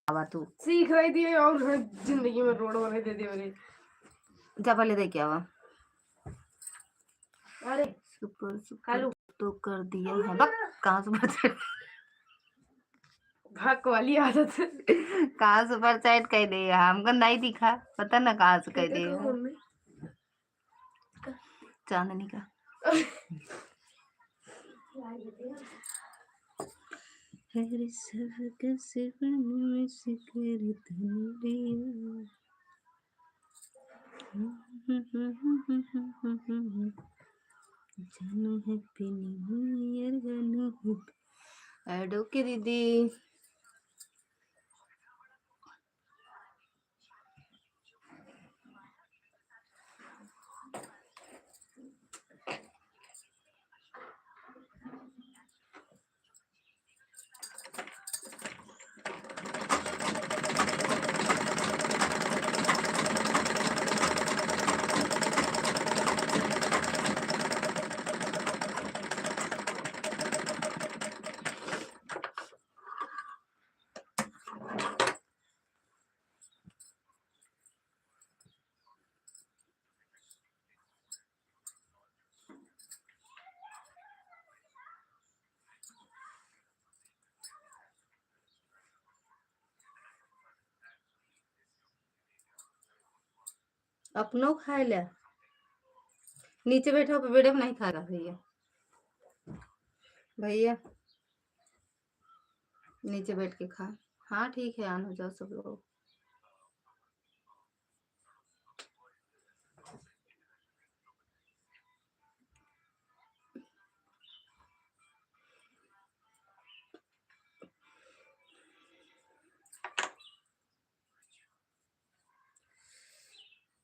आवा तू। सीख रही थी और जिंदगी में रोड वाले दे दे मेरे। जा पहले दे के आवा। अरे। Super, super hello. तो कर दिया है। बक, कहाँ से बचे? भक वाली आदत। कहाँ super chat कह दे? हमको नहीं दिखा, पता ना कहाँ से कह दे। मम्मी। चांदनी का। हर सबका सपन में से कर धुनिया। जानू happy new year, जानू happy। Add okay दीदी। अपनो खाए ले। नीचे बैठो, बेडे पे नहीं खाएगा भैया। भैया, नीचे बैठ के खा। हाँ, ठीक है, on हो जाओ सब लोग।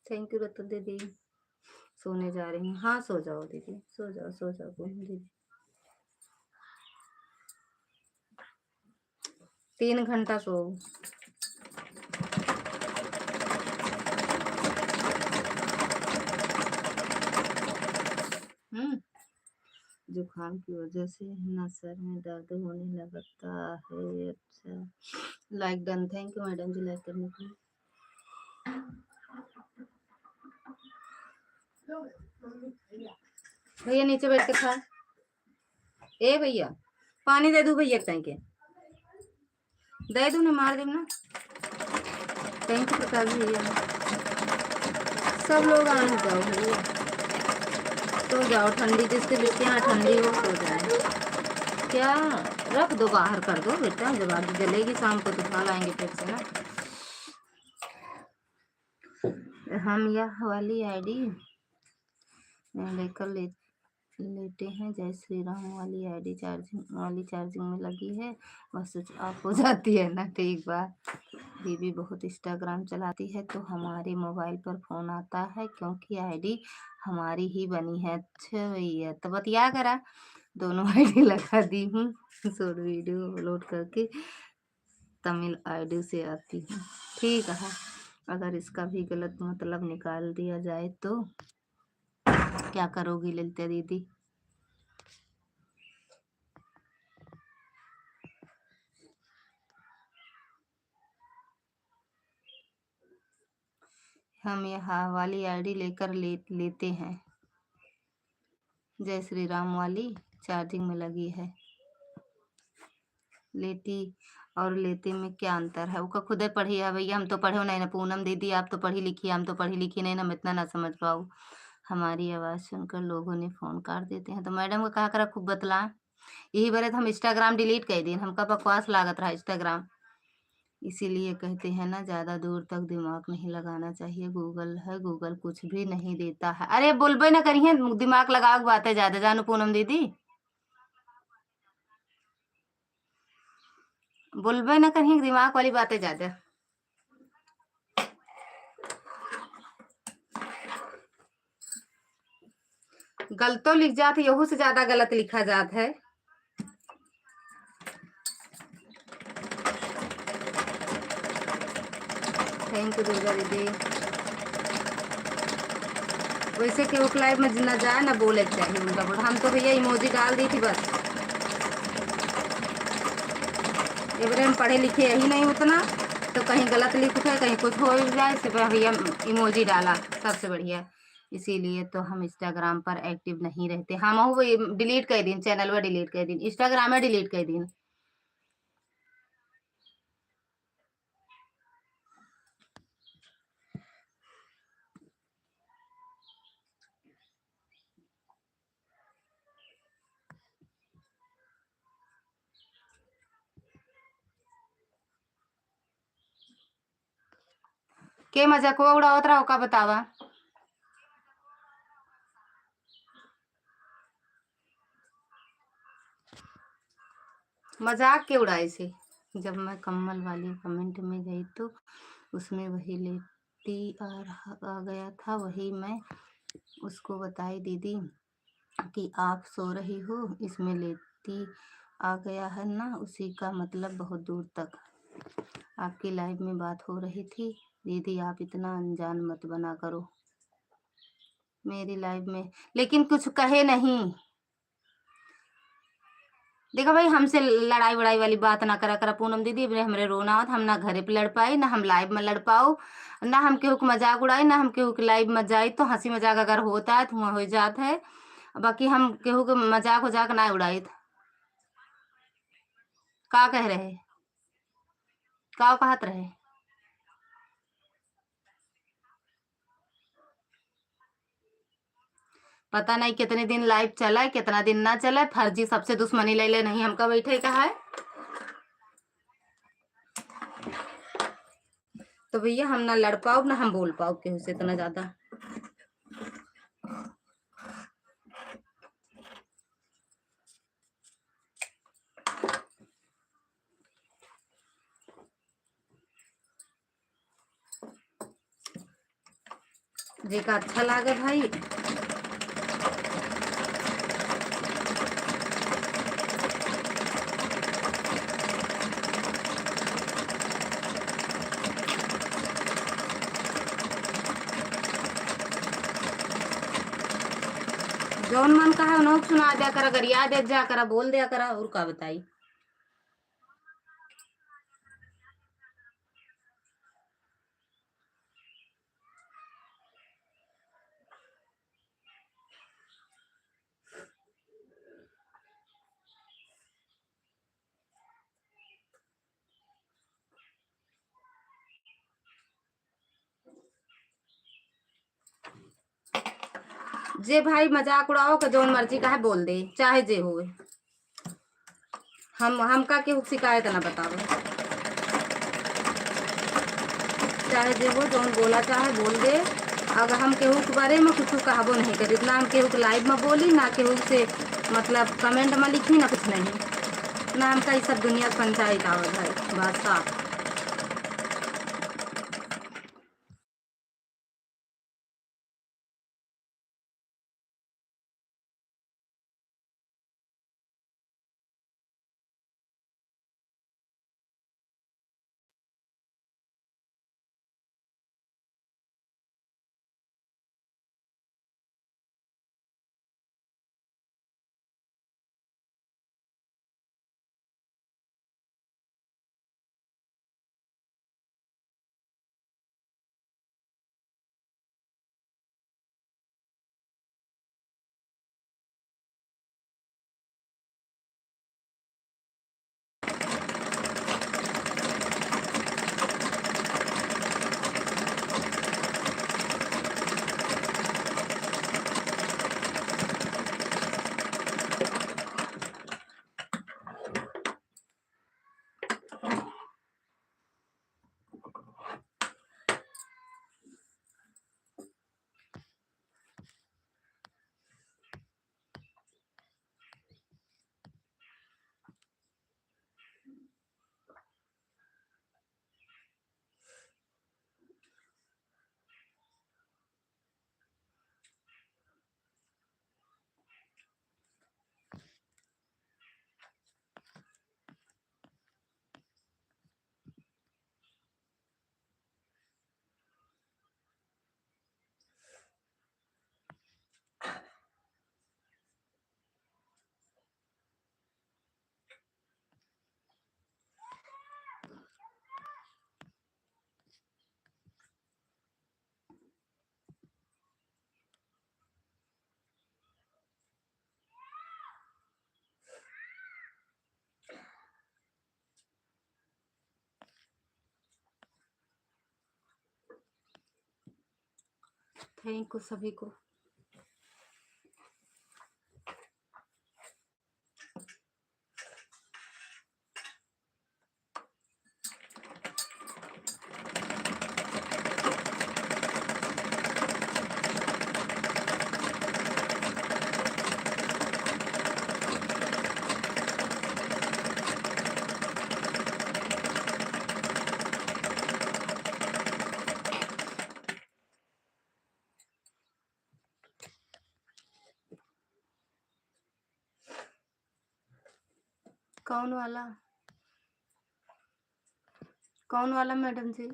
Thank you रतन दीदी। सोने जा रही हूँ। हाँ, सो जाओ दीदी, सो जाओ, सो जाओ बहन दीदी। तीन घंटा सो। हम्म, जुकाम की वजह से ना सर में दर्द होने लगता है। अच्छा, like done, thank you madam जी, like करने के लिए। भैया नीचे बैठ के खा। ए भैया, पानी दे दू भैया, ताई के दे दू ना, मार देब ना। Thank you प्रकाश भैया। सब लोग आ जाओ भैया, सो जाओ, ठंडी, जिसके जिसके यहाँ ठंडी हो सो जाए। क्या, रख दो, बाहर कर दो बेटा, जब आग जलेगी शाम को तो उठा लाएंगे फिर से ना। हम यह वाली आईडी लेकर ले लेते हैं। जय श्री राम वाली आईडी चार्जिंग वाली चार्जिंग में लगी है, बस स्विच ऑफ हो जाती है ना। ठीक बा। बीबी बहुत इंस्टाग्राम चलाती है तो हमारे मोबाइल पर फोन आता है, क्योंकि आईडी हमारी ही बनी है। अच्छा भैया, तो बतिया करा, दोनों आईडी लगा दी हूँ। शॉर्ट वीडियो अपलोड करके तमिल आईडी से आती हूँ। ठीक है, अगर इसका भी गलत मतलब निकाल दिया जाए तो क्या करोगी ललिता दीदी? हम यहाँ वाली आईडी लेकर ले लेते हैं। जय श्री राम वाली चार्जिंग में लगी है। लेती और लेते में क्या अंतर है? ओका खुदे पढ़ी है भैया, हम तो पढ़े नहीं ना। पूनम दीदी, आप तो पढ़ी लिखी, हम तो पढ़ी लिखी नहीं ना, हम इतना ना समझ पाऊ। हमारी आवाज सुनकर लोगों ने फोन काट देते हैं। तो मैडम का कहा करा, खूब बतला। यही बरे तो हम इंस्टाग्राम डिलीट कर दिन, हमका बकवास लागत रहा इंस्टाग्राम। इसीलिए कहते हैं ना, ज्यादा दूर तक दिमाग नहीं लगाना चाहिए। गूगल है, गूगल कुछ भी नहीं देता है। अरे बोलबे ना करिए, दिमाग लगाओ बातें ज्यादा, जानू पूनम दीदी। बोलबे ना करिए दिमाग वाली बातें ज्यादा। गलतो लिख जात है, यहू से ज्यादा गलत लिखा जात है। Thank you दुर्गा दीदी। वैसे केहू के लाइव में ना जाए, ना बोले के चाहिए उनका बोल। हम तो भैया इमोजी डाल दी थी बस। एवरे हम पढ़े लिखे यही नहीं उतना, तो कहीं गलत लिख उठे, कहीं कुछ हो जाए, से भैया इमोजी डाला, सबसे बढ़िया। इसीलिए तो हम इंस्टाग्राम पर एक्टिव नहीं रहते। हम वो डिलीट कर दिन, चैनल वो डिलीट कर दिन, इंस्टाग्राम में डिलीट कर दिन। के मजाकवा उड़ावत रहा, ओका बतावा। मजाक के उड़ाए से। जब मैं कम्बल वाली कमेंट में गई तो उसमें वही लेटी आ रहा, आ गया था, वही मैं उसको बताई दीदी कि आप सो रही हो, इसमें लेटी आ गया है ना, उसी का मतलब बहुत दूर तक। आपकी लाइव में बात हो रही थी, दीदी आप इतना अनजान मत बना करो। मेरी लाइव में लेकिन कुछ कहे नहीं। देखा भाई, हमसे लड़ाई वड़ाई वाली बात ना करा करा पूनम दीदी, इबरे हमरे रोना आवत, हम ना घरे पे लड़ पाई, ना हम लाइव में लड़ पाऊ, ना हम केहू के मजाक उड़ाई, ना हम केहू के लाइव में जाई। तो हंसी मजाक अगर होता है तो हुआ हो जात है, बाकी हम केहू के मजाक उजाक ना उड़ाई। का कह रहे, का कहत रहे? पता नहीं कितने दिन लाइव चला है, कितना दिन ना चला है, फर्जी सबसे दुश्मनी ले ले, नहीं हमका बैठे का है। तो भैया हम ना लड़ पाओ ना हम बोल पाओ केहू से इतना ज्यादा। जेका अच्छा लागे भाई। जौन मन कहा उन्हों सुना दिया करा, गरिया दे जा करा, बोल दिया करा, और का बताई। जे भाई मजाक उड़ाओ के जौन मर्जी का है बोल दे, चाहे जे होए। हम, हमका केहू शिकायत ना बतावे। चाहे जे हो, जौन बोला चाहे बोल दे, अब हम केहू के बारे में कुछ कहबो नहीं करी, ना हम केहू के live में बोली, ना केहू से मतलब comment में लिखी, ना कुछ नहीं, ना हमका ई सब दुनिया के पंचायत आवत है। बस साफ। Thank you सभी को। कौन वाला? कौन वाला मैडम जी?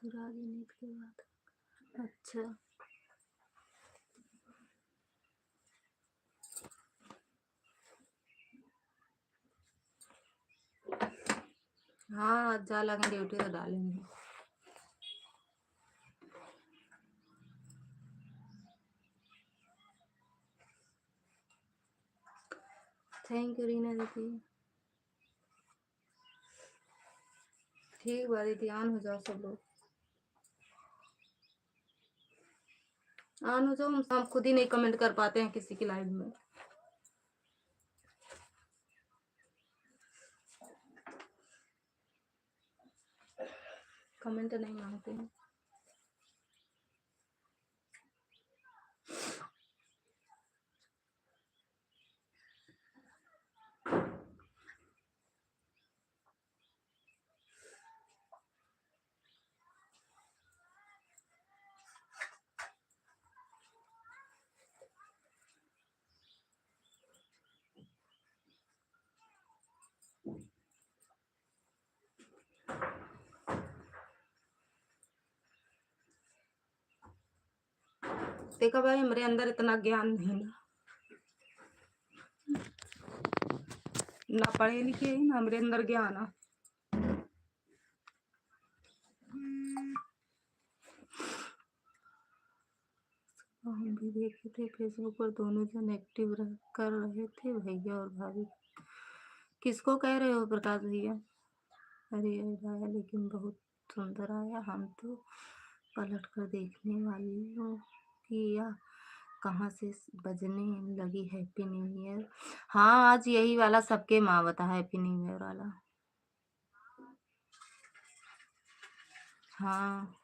थोड़ा आगे निकले बात। अच्छा। हाँ, आज जा लगे ड्यूटी तो डालेंगे। Thank you रीना दीदी। ठीक बा दीदी, on हो जाओ सब लोग, on हो जाओ। हम, हम खुद ही नहीं comment कर पाते हैं किसी की live में। Comment नहीं मांगते हैं। देखा भाई, हमरे अंदर इतना ज्ञान नहीं ना, ना पढ़े लिखे ही ना, हमरे अंदर ज्ञान है। हम भी देखे थे Facebook पर, दोनों जन एक्टिव रह कर रहे थे, भैया और भाभी। किसको कह रहे हो प्रकाश भैया? अरे यार, लेकिन बहुत सुंदर आया। हम तो पलट कर देखने वाली हूँ कि यह कहाँ से बजने लगी Happy New Year। हाँ, आज यही वाला सबके माँ बता, Happy New Year वाला। हाँ।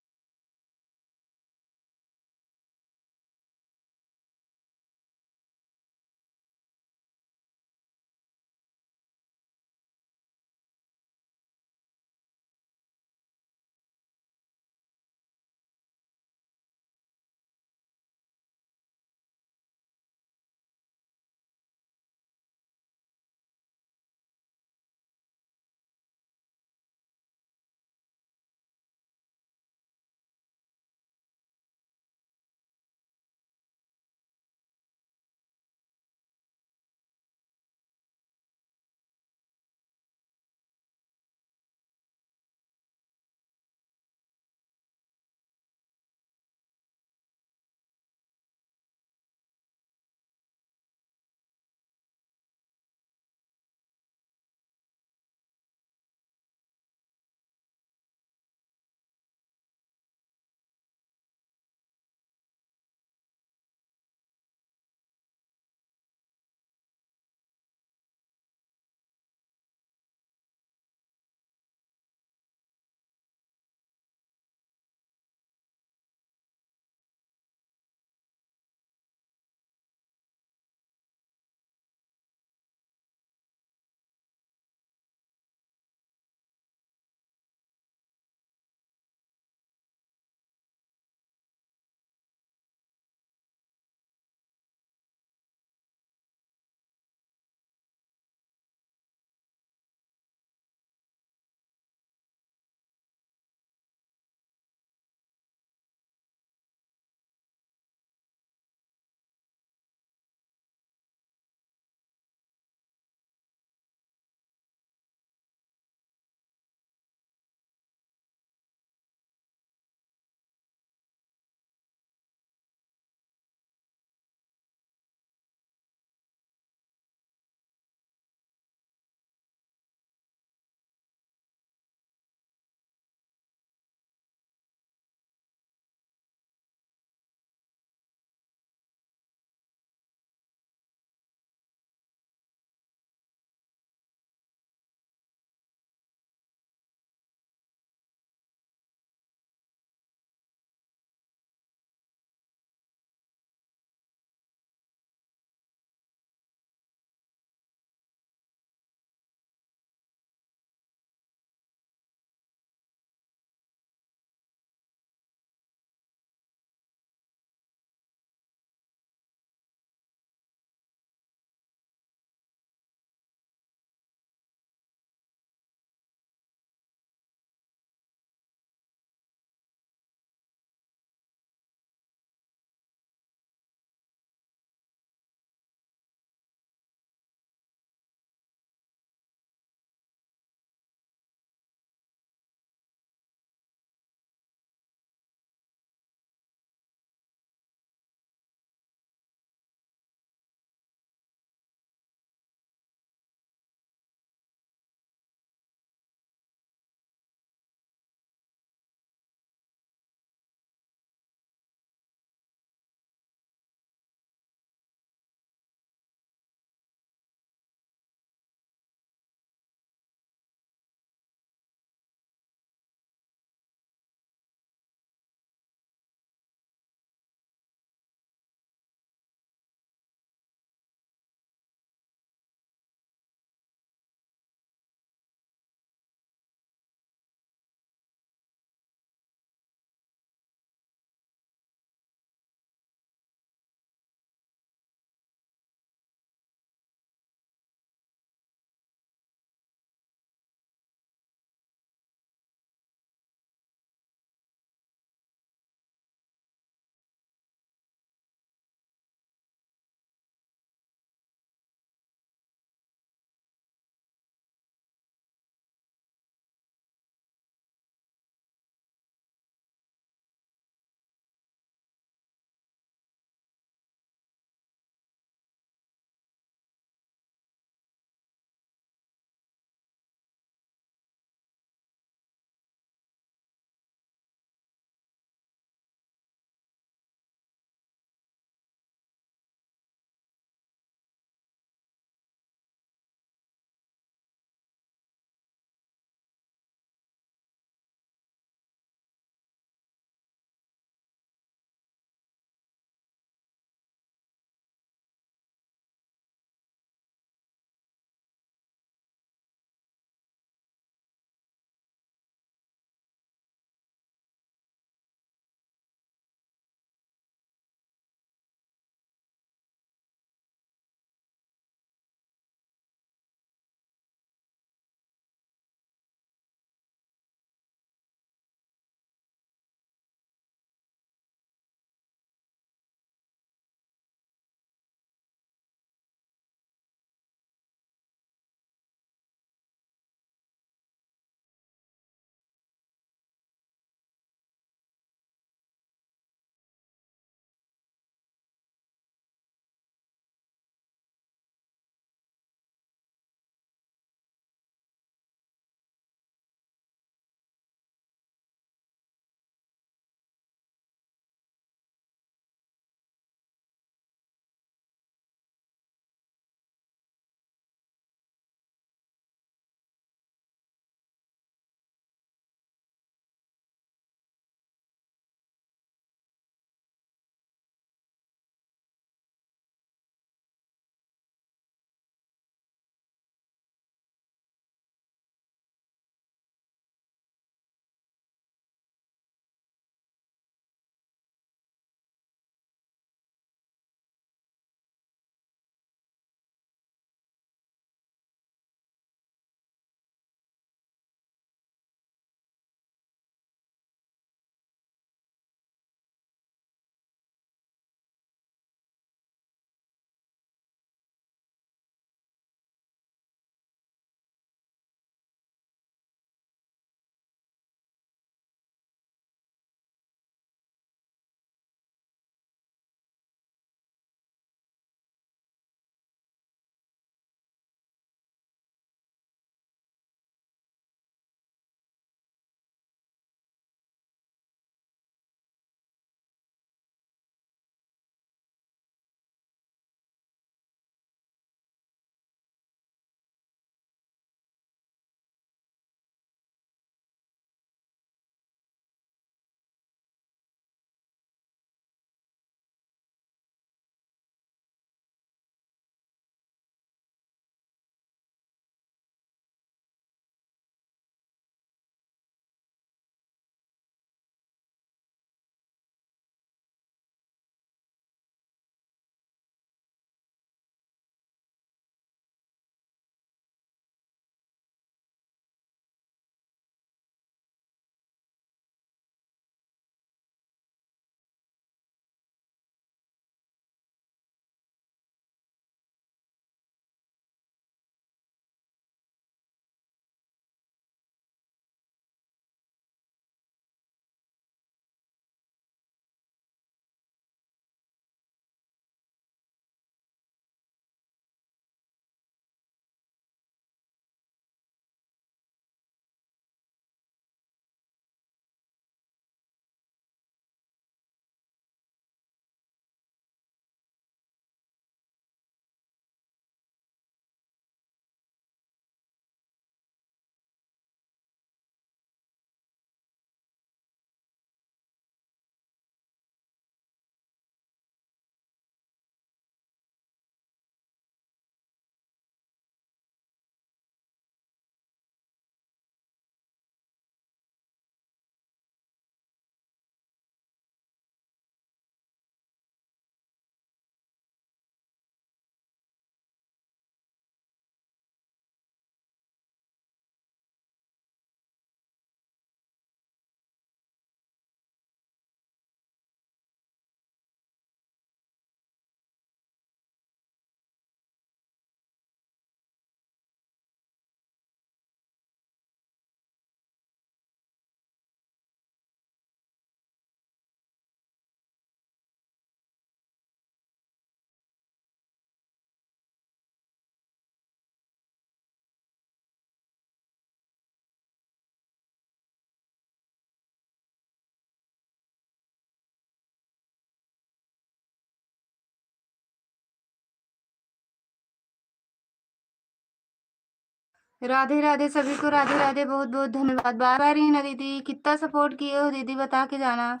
राधे राधे सभी को, राधे राधे, बहुत बहुत धन्यवाद। बाय बाय रीना दीदी, कितना सपोर्ट किए हो दीदी, बता के जाना।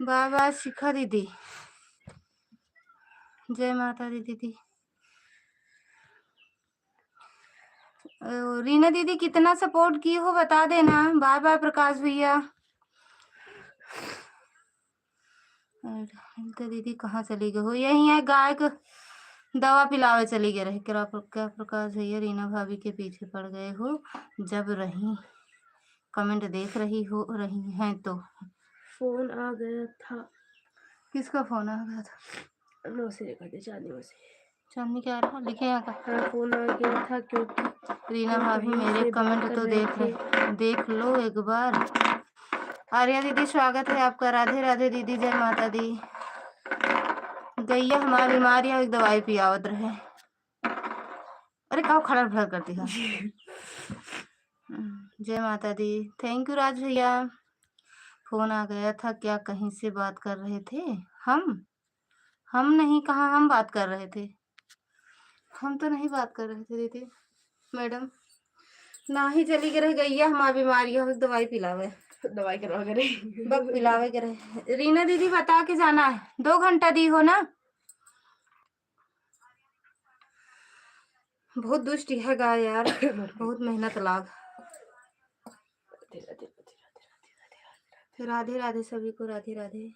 बाय बाय शिखा दीदी, जय माता दी दीदी। अ, रीना दीदी, कितना सपोर्ट की हो, बता देना। बाय बाय प्रकाश भैया। अरे, तो दीदी कहाँ चली गई हो? यही है, गाय को दवा पिलावे चली गई रहे। क्या प्र-, क्या प्रकाश भैया रीना भाभी के पीछे पड़ गए हो, जब रही कमेंट देख रही हो, रही हैं तो। फोन आ गया था। किसका फोन आ गया था? मौसी ने कहा, चांदनी मौसी। चांदनी क्या रहा? लिखे यहाँ का। हाँ, फोन आ गया था क्योंकि रीना हम भाभी, कहीं मेरे से बात कमेंट कर तो रहे देख थे। देख लो एक बार। आर्या दीदी, स्वागत है आपका। राधे राधे दीदी, जय माता दी। गैया हमार बीमार है, एक दवाई पियावत रहे। अरे, काउ खड़र भड़र करती है। हम्म, जय माता दी। थैंक यू राज भैया। फोन आ गया था, क्या कहीं से बात कर रहे थे हम? हम नहीं, कहाँ हम बात कर रहे थे? हम तो नहीं बात कर रहे थे दीदी, मैडम। ना ही चली गई रह गैया, हमार बीमारी हो, दवाई पिलावे। दवाई करवा के रही। बक पिलावे के रहे। रीना दीदी, बता के जाना है, दो घंटा दी हो ना। बहुत दुष्ट है गाय यार, बहुत मेहनत लाग। राधे राधे सभी को, राधे राधे।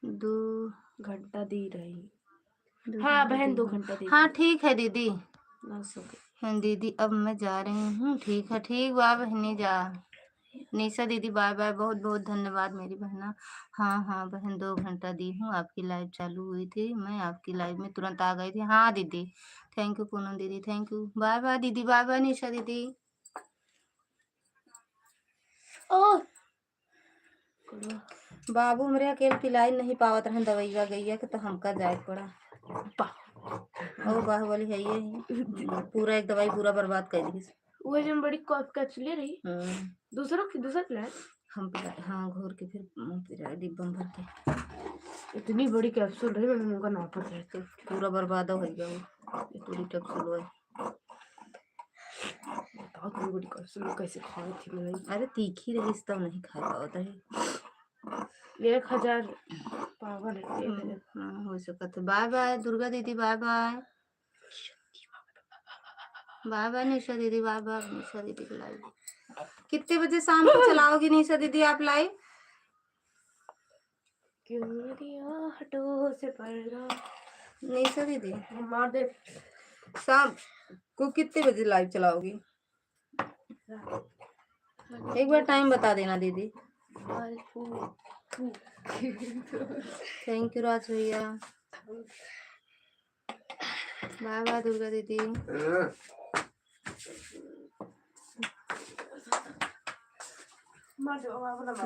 दो घंटा दी रही। दो हाँ घंटा बहन, दी दो रही। घंटा दी हाँ, रही। ठीक है दीदी। बस हो गई। हाँ दीदी, अब मैं जा रही हूँ। ठीक है, ठीक बा बहनी, जा। निशा दीदी बाय बाय, बहुत बहुत धन्यवाद मेरी बहना। हाँ हाँ बहन, दो घंटा दी हूँ, आपकी लाइव चालू हुई थी, मैं आपकी लाइव में तुरंत आ गई थी। हाँ दीदी, थैंक यू पूनम दीदी, थैंक यू। बाय बाय दीदी, बाय बाय निशा दीदी। ओ बाबू हमरे अकेले पिलाई नहीं पावत रहन दवाइया गैया के, तो हमका जाए के पड़ा। बा- और बाहुबली है ये ही। पूरा एक दवाई पूरा बर्बाद कर दी। वो जन बड़ी कप-, कैप्सूल ले रही। हम्म। दूसरों की, दूसरा पिलाए? हम पिलाए, हाँ, घोर के फिर, हम्म, पिलाए डिब्बा में भर के। इतनी बड़ी कैप्सूल रही, मैंने उनका नापा था तो। पूरा बर्बाद हो गया वो, इतनी कैप्सूल हुआ। बहुत बड़ी बड़ी कैप्सूल कैसे खाए थी मैं? अरे, तीखी रही, तब नहीं खाए पावत रही। एक हजार पावर है, एक हजार। हम्म, हाँ, हो सकत है। बाय बाय दुर्गा दीदी, बाय बाय। बाय बाय निशा दीदी, बाय बाय निशा दीदी के लाइव। कितने बजे शाम को चलाओगी निशा दीदी आप लाइव? क्यों मेरी आहटों से पर्दा। निशा दीदी, मार दे। शाम को कितने बजे लाइव चलाओगी? एक बार टाइम बता देना दीदी। थैंक यू राज भैया। बाय बाय दुर्गा दीदी।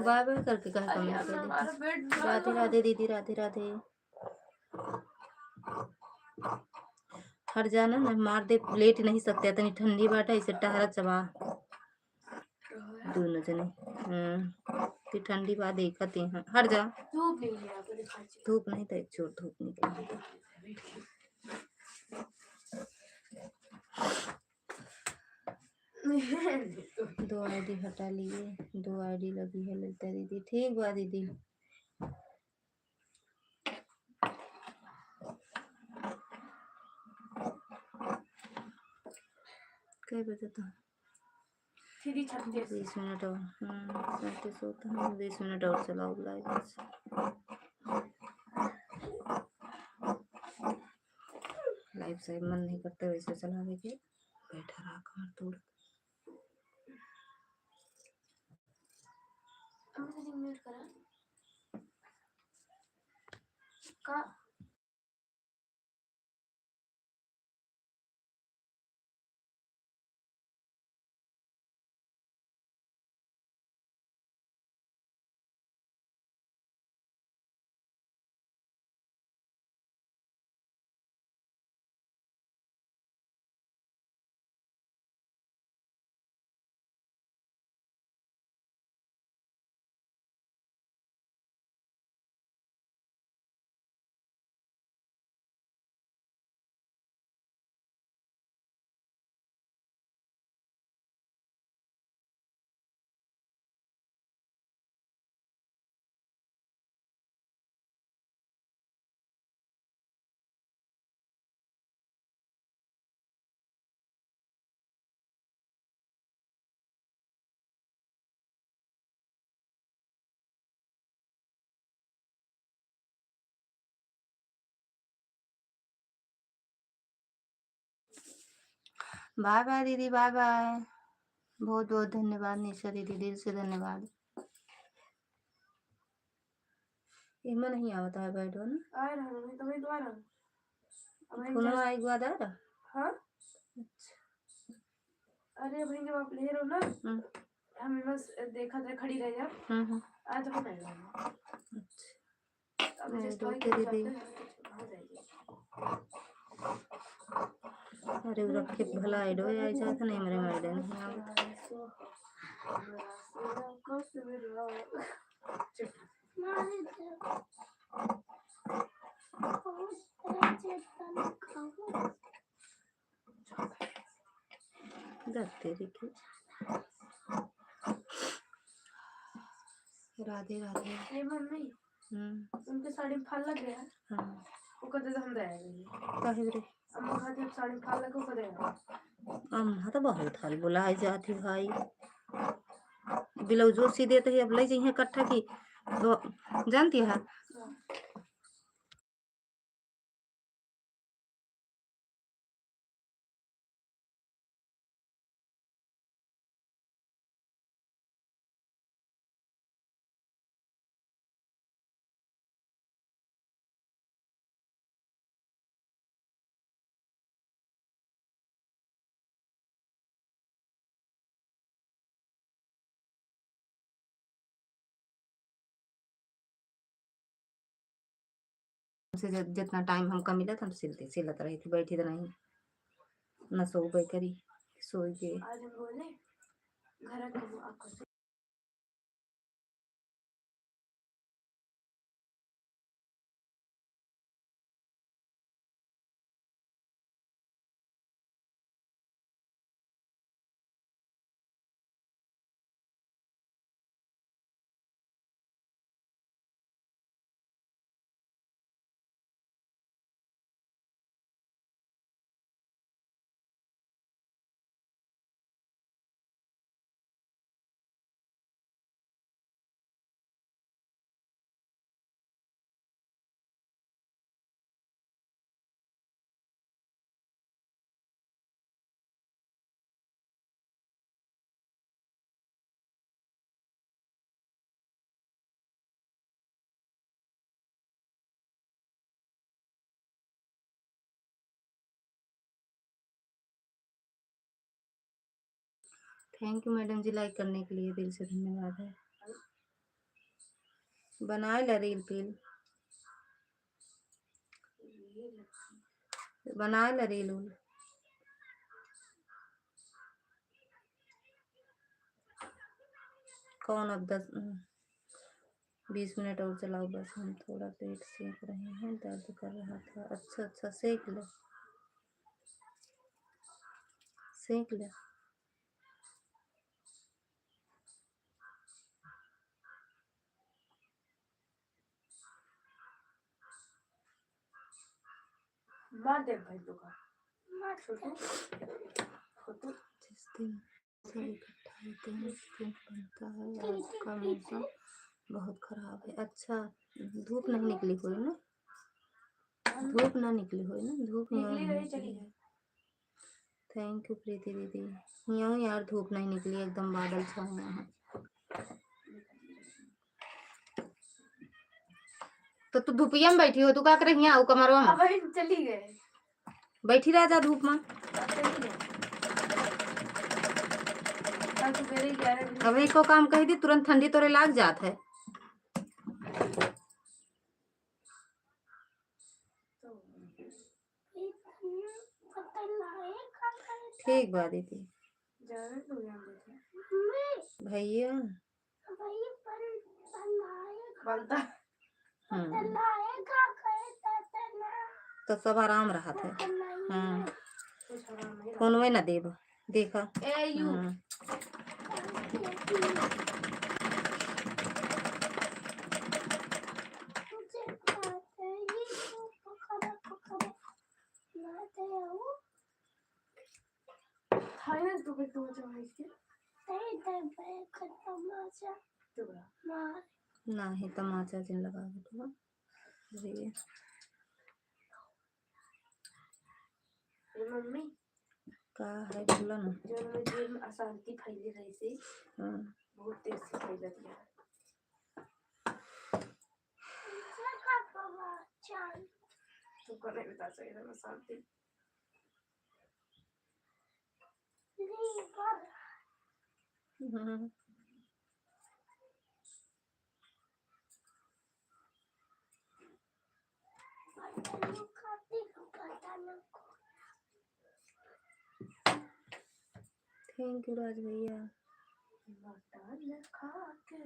बाय बाय करके कहा कमेंट कर दीदी। राधे राधे दीदी, राधे राधे। हट जाना ना, मार दे, लेट नहीं सकते, इतनी ठंडी बाटे, इसे टहरा चबा। दोनों जने। हम्म, ती ठंडी बा, देखत ही हैं। हट जा। धूप नहीं है, आपको दिखाई चाहिए। धूप नहीं तो एक छोर धूप निकली। दो आईडी हटा लिए, दो आईडी लगी है ललिता दीदी। ठीक बा दीदी। कै बजे तो? थ्री छत्तीस। बीस मिनट और, हम्म, सैंतीस होता है, बीस मिनट और चलाओ लाइव बस। लाइव शायद मन नहीं करता वैसे चलावे के, बैठा रहा कमर तोड़। हम तो म्यूट करा। का? बाय बाय दीदी, बाय बाय। बहुत बहुत धन्यवाद निशा दीदी, दिल से धन्यवाद। एमा नहीं आवत है बैठो ना। आ रहा हूँ, मैं तो वही तो आ रहा हूँ। अब एक फोन जगह आई के बाद आ रहा? हाँ। अच्छा। अरे भाई, जब आप ले रहे हो ना, हम्म। हम बस देखा था, खड़ी रह जा। हम्म, हम्म। आज हम आ रहे हैं। अच्छा। अब अरे, जस्ट दो वही तेरी करते दी। हैं, हो जाएगी। अरे, उ रखे भला आइडो आई जात नहीं, मेरे मैडम नहीं आवत। दत्ते देखी। राधे राधे। ए मम्मी, हम्म। उनके साड़ी में फाल लग गया। हाँ। ओकर दे दे, हम दे आएंगे। काहे रे? अम्मा खातिर साड़ी में फाल लगे, ओकर दे आएंगे। अम्मा तो बहुत हाल बुलाए जाती भाई। ब्लाउजो सी देते ही अब ले जइहे इकट्ठा की। तो जानती है? हाँ। से जि-, जितना टाइम हमका मिलत, हम सिलते, सिलत रही थी, बैठी तो नहीं, न सोबे करी, सोई के। आज हम बोले, घर का वो आपको Thank you मैडम जी, लाइक करने के लिए दिल से धन्यवाद है। बनाए ला रील पील, बनाए ला रील उल। कौन अब दस, बीस मिनट और चलाओ बस, हम थोड़ा पेट सेक रहे हैं, दर्द कर रहा था। अच्छा, अच्छा, सेक लो, सेक लो। मार दे भाई तो का। मार छोटू। छोटू। जिस दिन सब इकट्ठा होते हैं, उस दिन बनता है। आज का मौसम बहुत खराब है। अच्छा, धूप नहीं निकली कोई ना? धूप ना निकली होई ना, धूप यहाँ निकली रही, निकली चली है। गई। Thank you प्रीति दीदी। यहाँ यार धूप नहीं निकली, एकदम बादल छाए हुए हैं। तो तू धुपिया में बैठी हो, तू का करे हियाँ आऊ कमरवा में? अब हम चली गए। बैठी रह जा धूप में। अब चली गए। अब तो मेरे ग्यारह बजे अब एको काम कह दी, तुरंत ठंडी तोरे लाग जात है। ठीक बा दीदी। भैया। हम्म। तो सब आराम रहत है। हम्म। फोनवे ना देब। देखा। ए, यू। हम्म। थाई ना तू भी तू जमा इसके। तू बड़ा। नाही, तमाचा जिन लगावत बा। अरे। ए मम्मी। का है, बोला ना। जौन में जेल में अशांति फैली रही से, हाँ। बहुत तेज से फैलत है। तू कने बता सके ना अशांति। हम्म। Thank you राज भैया। मटन खा के।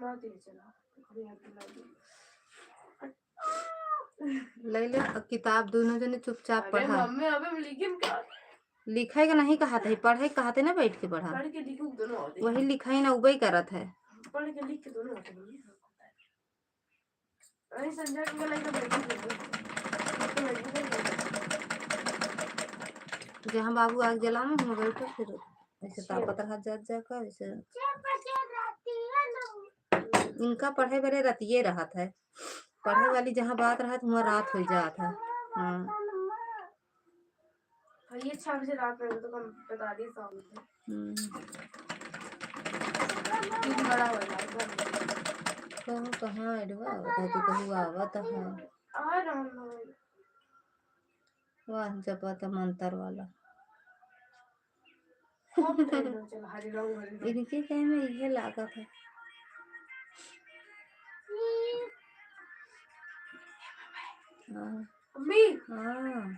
माँ के चला, अरे यार, बुला दे। ले ले, अब किताब दोनों जने चुपचाप अरे पढ़ा। मम्मी, अबे हम लिखिन का? लिखे के नहीं कहत है, पढ़े के कहत है ना, बैठ के पढ़ा। पढ़ के लिखू दोनों होते। वही लिखाई ना, उबई करत है। पढ़ के लिख के दोनों होते हैं। अरे संजय को लेके बैठी हूँ। जहाँ बाबू आग जलावे, वहाँ बैठो, फिर ऐसे तापत रहा जात जाकर, ऐसे। इनका पढ़े बरे रतिये रहत है, पढ़े वाली जहाँ बात रहत, वहाँ रात हो जात है। हाँ। हाँ, ये छह बजे रात में तो कम पैंतालीस साल थे। हम्म। दिन बड़ा हो गया, एकदम। कहो, कहाँ एडवा आवत है, तू कहू आवत है। आ रहा हूँ। वाह, जपत मंत्र वाला। खूब तेज हो चला, हरि राम, हरि राम। इनके कहे में इहे लागत है। हाँ। अम्मी। हाँ।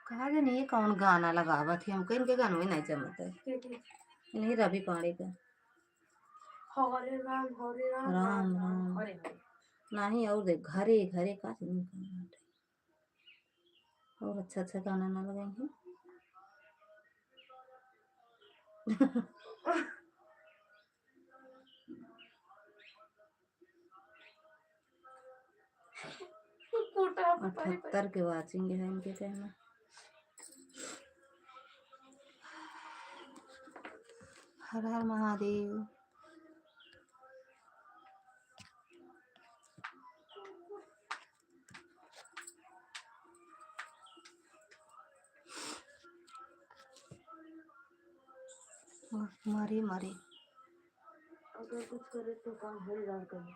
कहा जाने ये कौन गाना लगावत है, हमको इनके गानवे नहीं जमत है। के, के? इन्हीं रवि पांडे का। हरे राम, हरे राम, राम, राम राम, राम। हरे हरे। नहीं, और देख, घरे, घरे का चीज गाना है। और अच्छा, अच्छा गाना ना लगाई हैं। कोटा पे परे परे। अठहत्तर के watching है इनके कहना। हर हर महादेव। मरे, मरे। अगर कुछ करे तो काम हम ना करें।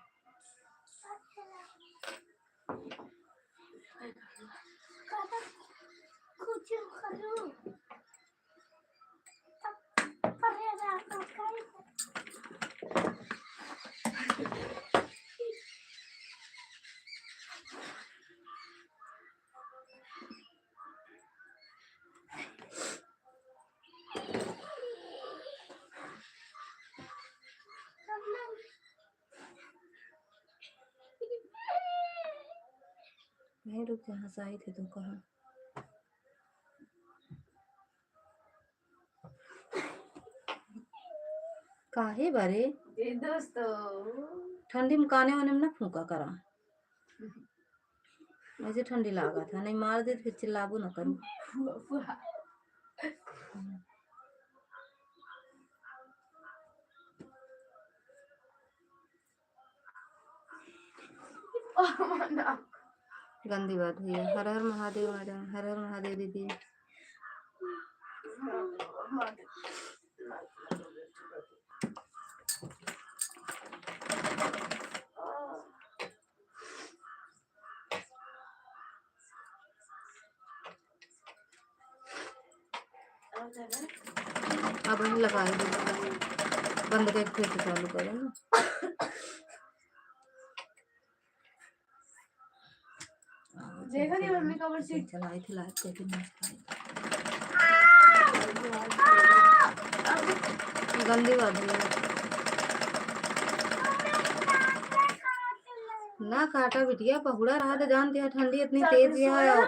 कुछ करो। नहीं, रुक जा, हंसाई थे तुमको हम। काहे बारे? ए दोस्तों। ठंडी में काने वाने में ना फूंका करा। ऐसे ठंडी लागत है, नहीं मार दे तो फिर चिल्लाबो ना करूँ। फुआ, फुआ। गंदी बात भैया। हर हर महादेव मैडम, हर हर महादेव दीदी। अब हम लगाए दे, बंद करके फिर से चालू करें ना। देखा नहीं मम्मी का बस चलाई थी, लाइट करके नहीं चलाई। गंदी बात है। ना काटा बिटिया, पहुड़ा रहा तो जानते हैं ठंडी इतनी तेज है।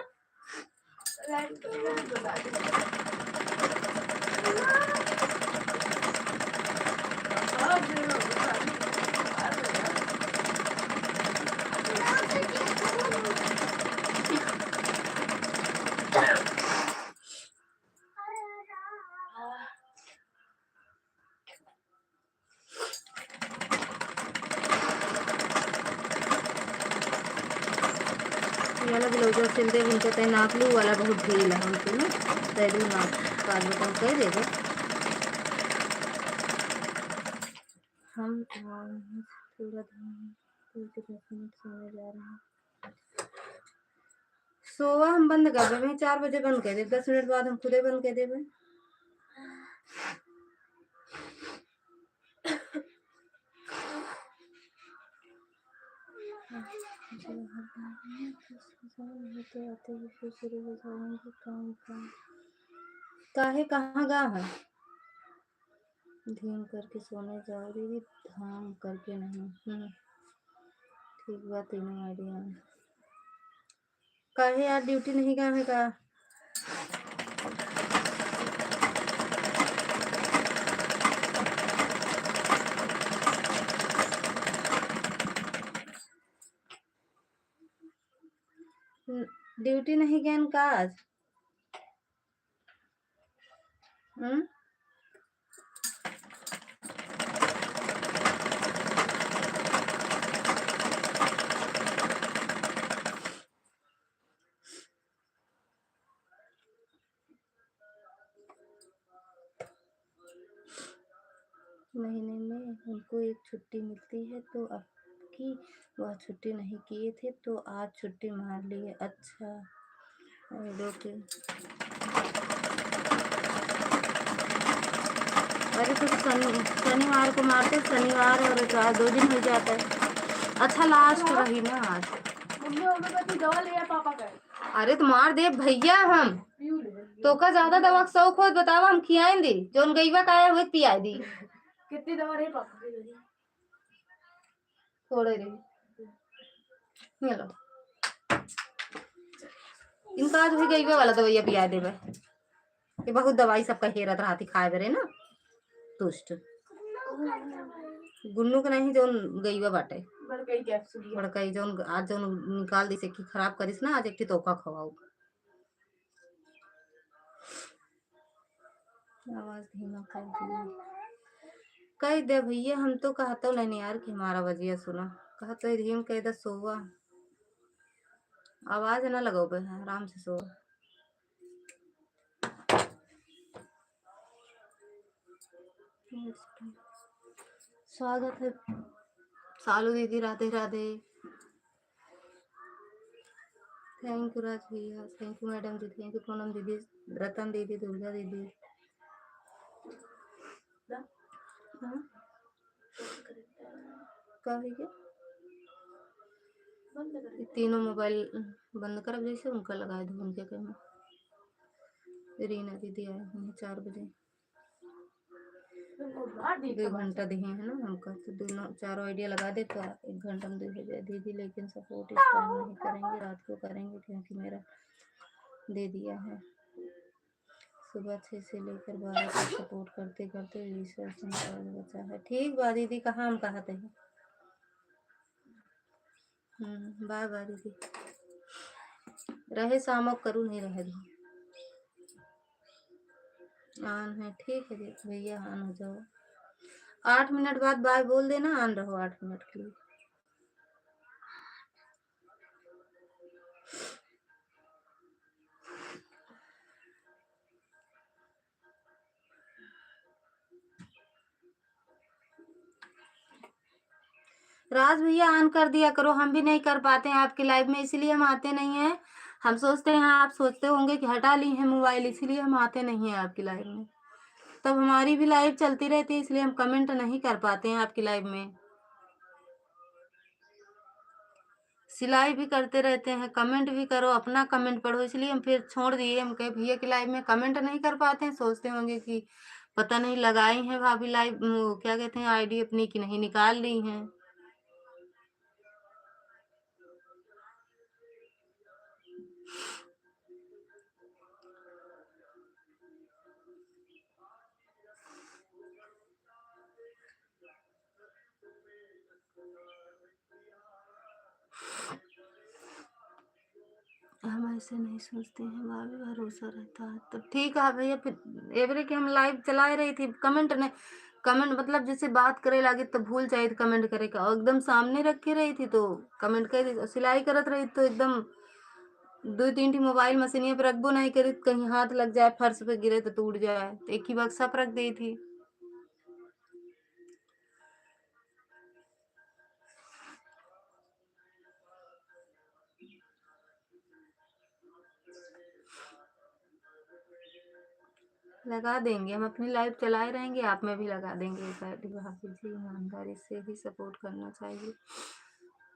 वाला ब्लाउज सिल दे, उनके तय नाप लू वाला बहुत ढील है उनके में, तय दू नाप काट बटन कर देगा। हम, हम पूरा दिन, पूरे दस मिनट सोने जा रहे हैं। सोवा हम बंद कर देबे, चार बजे बंद कर देबे, दस मिनट बाद हम खुदे बंद कर देबे। तो आते ही फिर शुरू हो जाएंगे काम, काम। काहे, कहाँ गा है? धीम करके सोने जाओ दीदी, धाम करके नहीं। हम्म, ठीक बा, तीनों आइडिया में। काहे यार, ड्यूटी नहीं गए हैं का? न-, ड्यूटी नहीं गए हैं का आज? हम्म? महीने में उनको एक छुट्टी मिलती है, तो अब की वह छुट्टी नहीं किए थे, तो आज छुट्टी मार लिए। अच्छा, अरे, ओके। अरे, तो शनि-, शनिवार को मारते, शनिवार और इतवार दो दिन हो जाता है। अच्छा, लास्ट रही ना आज। मम्मी, होम्योपैथी दवा ले आ पापा का। अरे, तो मार दे भैया हम। पीऊ ले, पीऊ। तो का ज्यादा दवा का शौक हो, बतावा, हम खियाएं दी। जौन गईवा का है, वही पियाए दी। कितनी दवा रही पापा के घरे? थोड़े रही। ये लो। इनका आज वही गईवा वाला दवाइया पिया देबे। ये बहुत दवाई सबका हेरत रहती खाए बरे ना। तुष्ट। गुन्नू के नहीं, जौन गईवा बाटे। बड़कई कैप्सूल। बड़कई जौन, आज जौन निकाल दिसे कि खराब करिस ना, आज एक ठे तोका खवाऊ। आवाज धीमा कर दिया। कह दे भैया, हम तो कहतो नहीं यार कि हमारा बजिया सुना। कहतो धीम कह दे सोवा। आवाज ना लगाओ बे, आराम से सोवा। स्वागत है सालू दीदी, राधे राधे। Thank you राज भैया, thank you madam ji, thank you Poonam दीदी, रतन दीदी, दुर्गा दीदी। हाँ? का है ये? ये तीनों मोबाइल बंद करब, जैसे उनका लगाए दो, उनके कहना। रीना दीदी आए हैं चार बजे। दो घंटा दिए हैं ना हमका, तो दोनों, चारों आइडिया लगा दे तो एक घंटा में दो हो जाए। दीदी, लेकिन सपोर्ट इस टाइम नहीं करेंगे, रात को करेंगे, क्योंकि मेरा दे दिया है। सुबह छः से लेकर बारह तक सपोर्ट करते करते ईश्वर से नाराज बचा है। ठीक बा दीदी, कहाँ हम कहते हैं। हम्म, बाय बाय दीदी। रहे शाम को करू, नहीं रहे दी। ऑन है, ठीक है दी-, भैया ऑन हो जाओ। आठ मिनट बाद बाय बोल देना, ऑन रहो आठ मिनट के लिए। राज भैया, ऑन कर दिया करो, हम भी नहीं कर पाते हैं आपकी लाइव में, इसीलिए हम आते नहीं हैं। हम सोचते हैं, आप सोचते होंगे कि हटा ली है मोबाइल, इसीलिए हम आते नहीं हैं आपकी लाइव में। तब हमारी भी लाइव चलती रहती है, इसलिए हम कमेंट नहीं कर पाते हैं आपकी लाइव में। सिलाई भी करते रहते हैं, कमेंट भी करो, अपना कमेंट पढ़ो, इसलिए हम फिर छोड़ दिए। हम कहे, भैया की लाइव में कमेंट नहीं कर पाते हैं, सोचते होंगे कि पता नहीं लगाई हैं भाभी लाइव, वो क्या कहते हैं, आईडी अपनी की नहीं निकाल ली हैं। हम ऐसे नहीं सोचते हैं, भाभी, भरोसा रहता है। तो ठीक है भैया, फिर एवरे के हम लाइव चलाए रही थी, कमेंट नहीं, कमेंट मतलब जैसे बात करे लागी तो भूल जाए कमेंट करे का, और एकदम सामने रखे रही थी तो कमेंट कर दी, सिलाई करत रही तो एकदम दुइ तीन ठी मोबाइल मशीनिया पे रखबो नहीं करी, कहीं हाथ लग जाए, फर्श पे गिरे तो टूट जाए, तो एक ही बक्सा पे रख देई थी। लगा देंगे, हम अपनी लाइव चलाए रहेंगे, आप में भी लगा देंगे एक आईडी। भाभी जी, ईमानदारी से ही सपोर्ट करना चाहिए।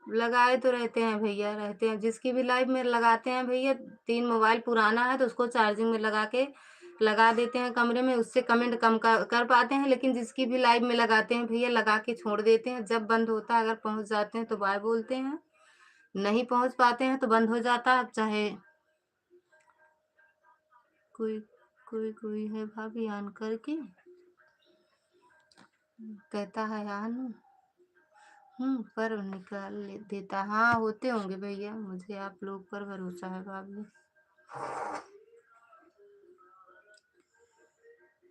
लगाए तो रहते हैं भैया, रहते हैं, जिसकी भी लाइव में लगाते हैं भैया, तीन मोबाइल पुराना है तो उसको चार्जिंग में लगा के लगा देते हैं कमरे में, उससे कमेंट कम कर, कर पाते हैं, लेकिन जिसकी भी लाइव में लगाते हैं भैया, लगा के छोड़ देते हैं। जब बंद होता है, अगर पहुंच जाते हैं तो बाय बोलते हैं, नहीं पहुंच पाते हैं तो बंद हो जाता है। अब चाहे कोई, कोई, कोई है भाभी ऑन करके कहता है ऑन, हम्म, पर निकाल ले-, देता। हाँ, होते होंगे भैया, मुझे आप लोग पर भरोसा है भाभी।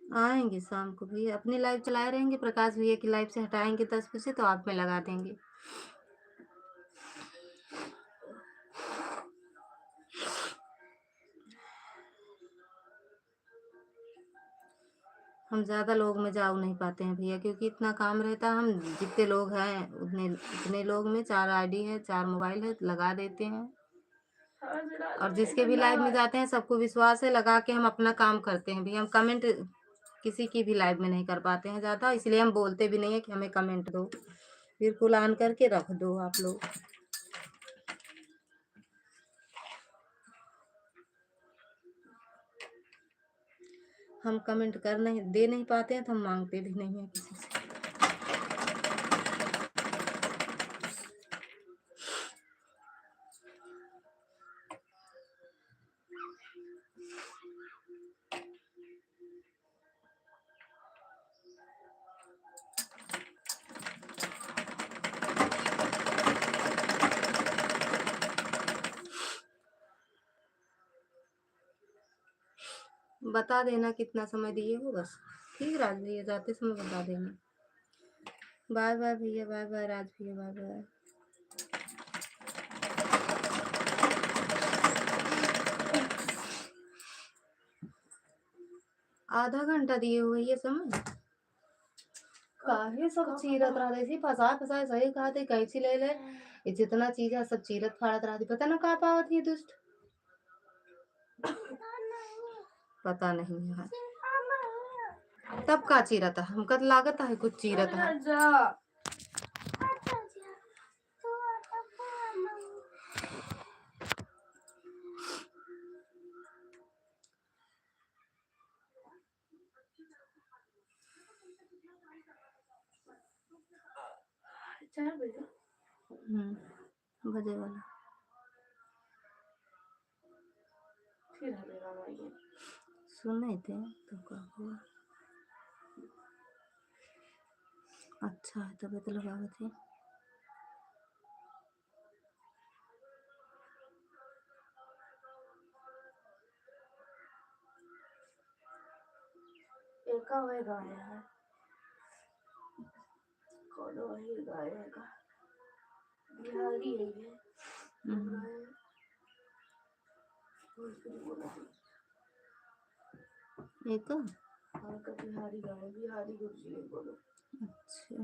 आएंगे शाम को भैया, अपनी लाइव चलाए रहेंगे, प्रकाश भैया की लाइव से हटाएंगे दस बजे तो आप में लगा देंगे। हम ज्यादा लोग में जाऊ नहीं पाते हैं भैया, क्योंकि इतना काम रहता है। हम जितने लोग हैं उतने, उतने लोग में चार आईडी है, चार मोबाइल है, लगा देते हैं। और जिसके भी लाइव में जाते हैं, सबको विश्वास है, लगा के हम अपना काम करते हैं भैया। हम कमेंट किसी की भी लाइव में नहीं कर पाते हैं ज्यादा, इसलिए हम बोलते भी नहीं है कि हमें कमेंट दो। बिल्कुल ऑन करके रख दो आप लोग। हम कमेंट कर नहीं, दे नहीं पाते हैं तो हम मांगते भी नहीं है किसी से। बता देना कितना समय दिए हो बस। ठीक राज भैया, जाते समय बता देना। बाय बाय भैया, बाय बाय राज भैया, बाय बाय। आधा घंटा दिए हुए ये समय। काहे सब चीरत रहा, जैसे फंसाए फंसाए सही कहा थे, कैंची ले ले, ये जितना चीज है सब चीरत फाड़त रहा थे, पता ना का पावत ये दुष्ट। पता नहीं है। तब का चीरत है? हमका तो लागत है कुछ चीरत है। चार बजे। हम्म, बजे वाला। फिर हमें गाना ये। सुने थे तो का हुआ? अच्छा है, तबीयत लगावत है। एका वही गाय है, कौनो वही गाय है का? बिहारी है ये। हम्म। गाय। भोजपुरी बोला है। एका? हाँ, का बिहारी गाय, बिहारी गुरुजी है, बोलो। अच्छा।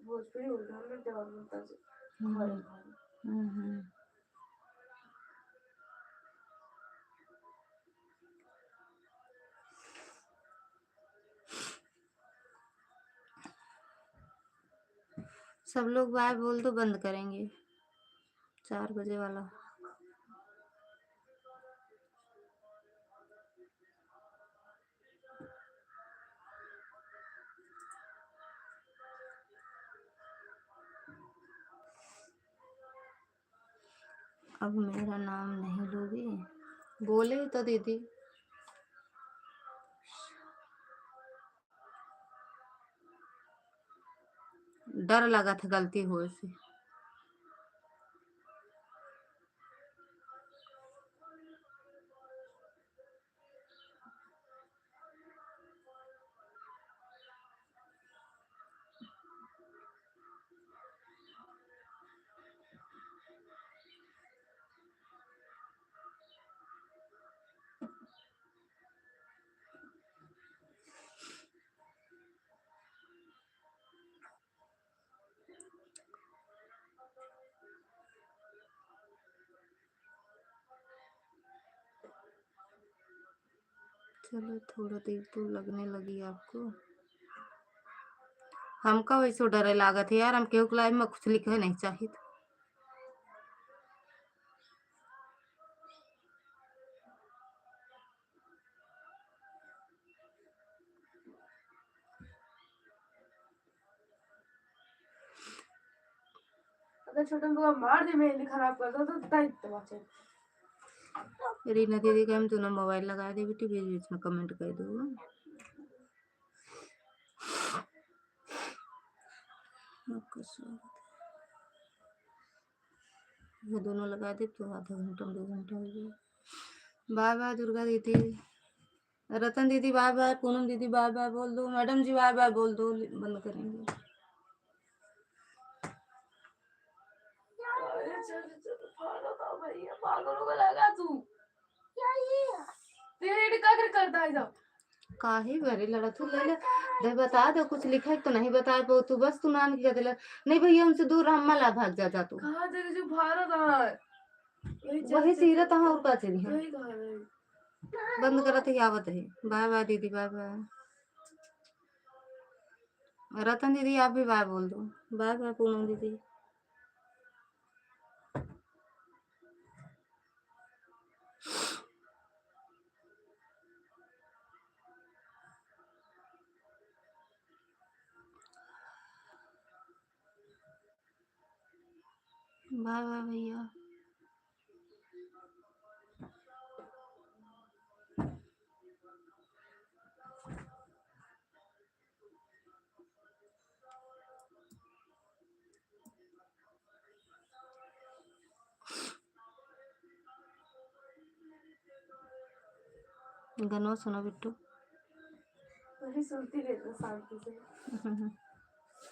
भोजपुरी बोलते हैं, हम लोग जवान बोलता है, हम्म। खाली, खाली। हम्म, हम्म। सब लोग बाय बोल दो, बंद करेंगे। चार बजे वाला। अब मेरा नाम नहीं लोगे? बोले तो दीदी, डर लगत है गलती होए से। चलो, थोड़ा देर तो लगने लगी आपको। हमका वैसे डरे लागत है यार, हम केहू के लाइव में कुछ लिखे नहीं चाहित। अगर छोटन बउआ मार दे, मेहंदी खराब कर दो, तो दायित्व बाटे। रीना दीदी के हम दोनों मोबाइल लगा दे बेटी, बीच बीच में कमेंट कर दो। आपका स्वागत है। ये दोनों लगा दे तो आधा घंटा में दो घंटा हो जाए। बाय बाय दुर्गा दीदी, रतन दीदी बाय बाय, पूनम दीदी बाय बाय बोल दो, मैडम जी बाय बाय बोल दो, बंद करेंगे। अरे चल, चल, फाड़ो तो भैया, पागल हो गया लगा तू। क्या ये? तेरे का कर करता है सब? काहे बरे लड़त हो? ले ले, दे बता दे, कुछ लिखे तो नहीं बता पाओ तू, बस तू नाम लिख देला। नहीं भैया, उनसे दूर रह, मला भाग जा, जा तू। कहाँ तेरे जो भारत है? वही चल, वही चल, सीरत चल, है और का चीज है? वही कहा रहे। बंद करत ही आवत है। बाय बाय दीदी, बाय बाय। रतन दीदी, आप भी बाय बोल दो। बाय बाय पूनम दीदी। बाय बाय भैया। गनवा सुना बिट्टू। वही सुनती रहती शांति से।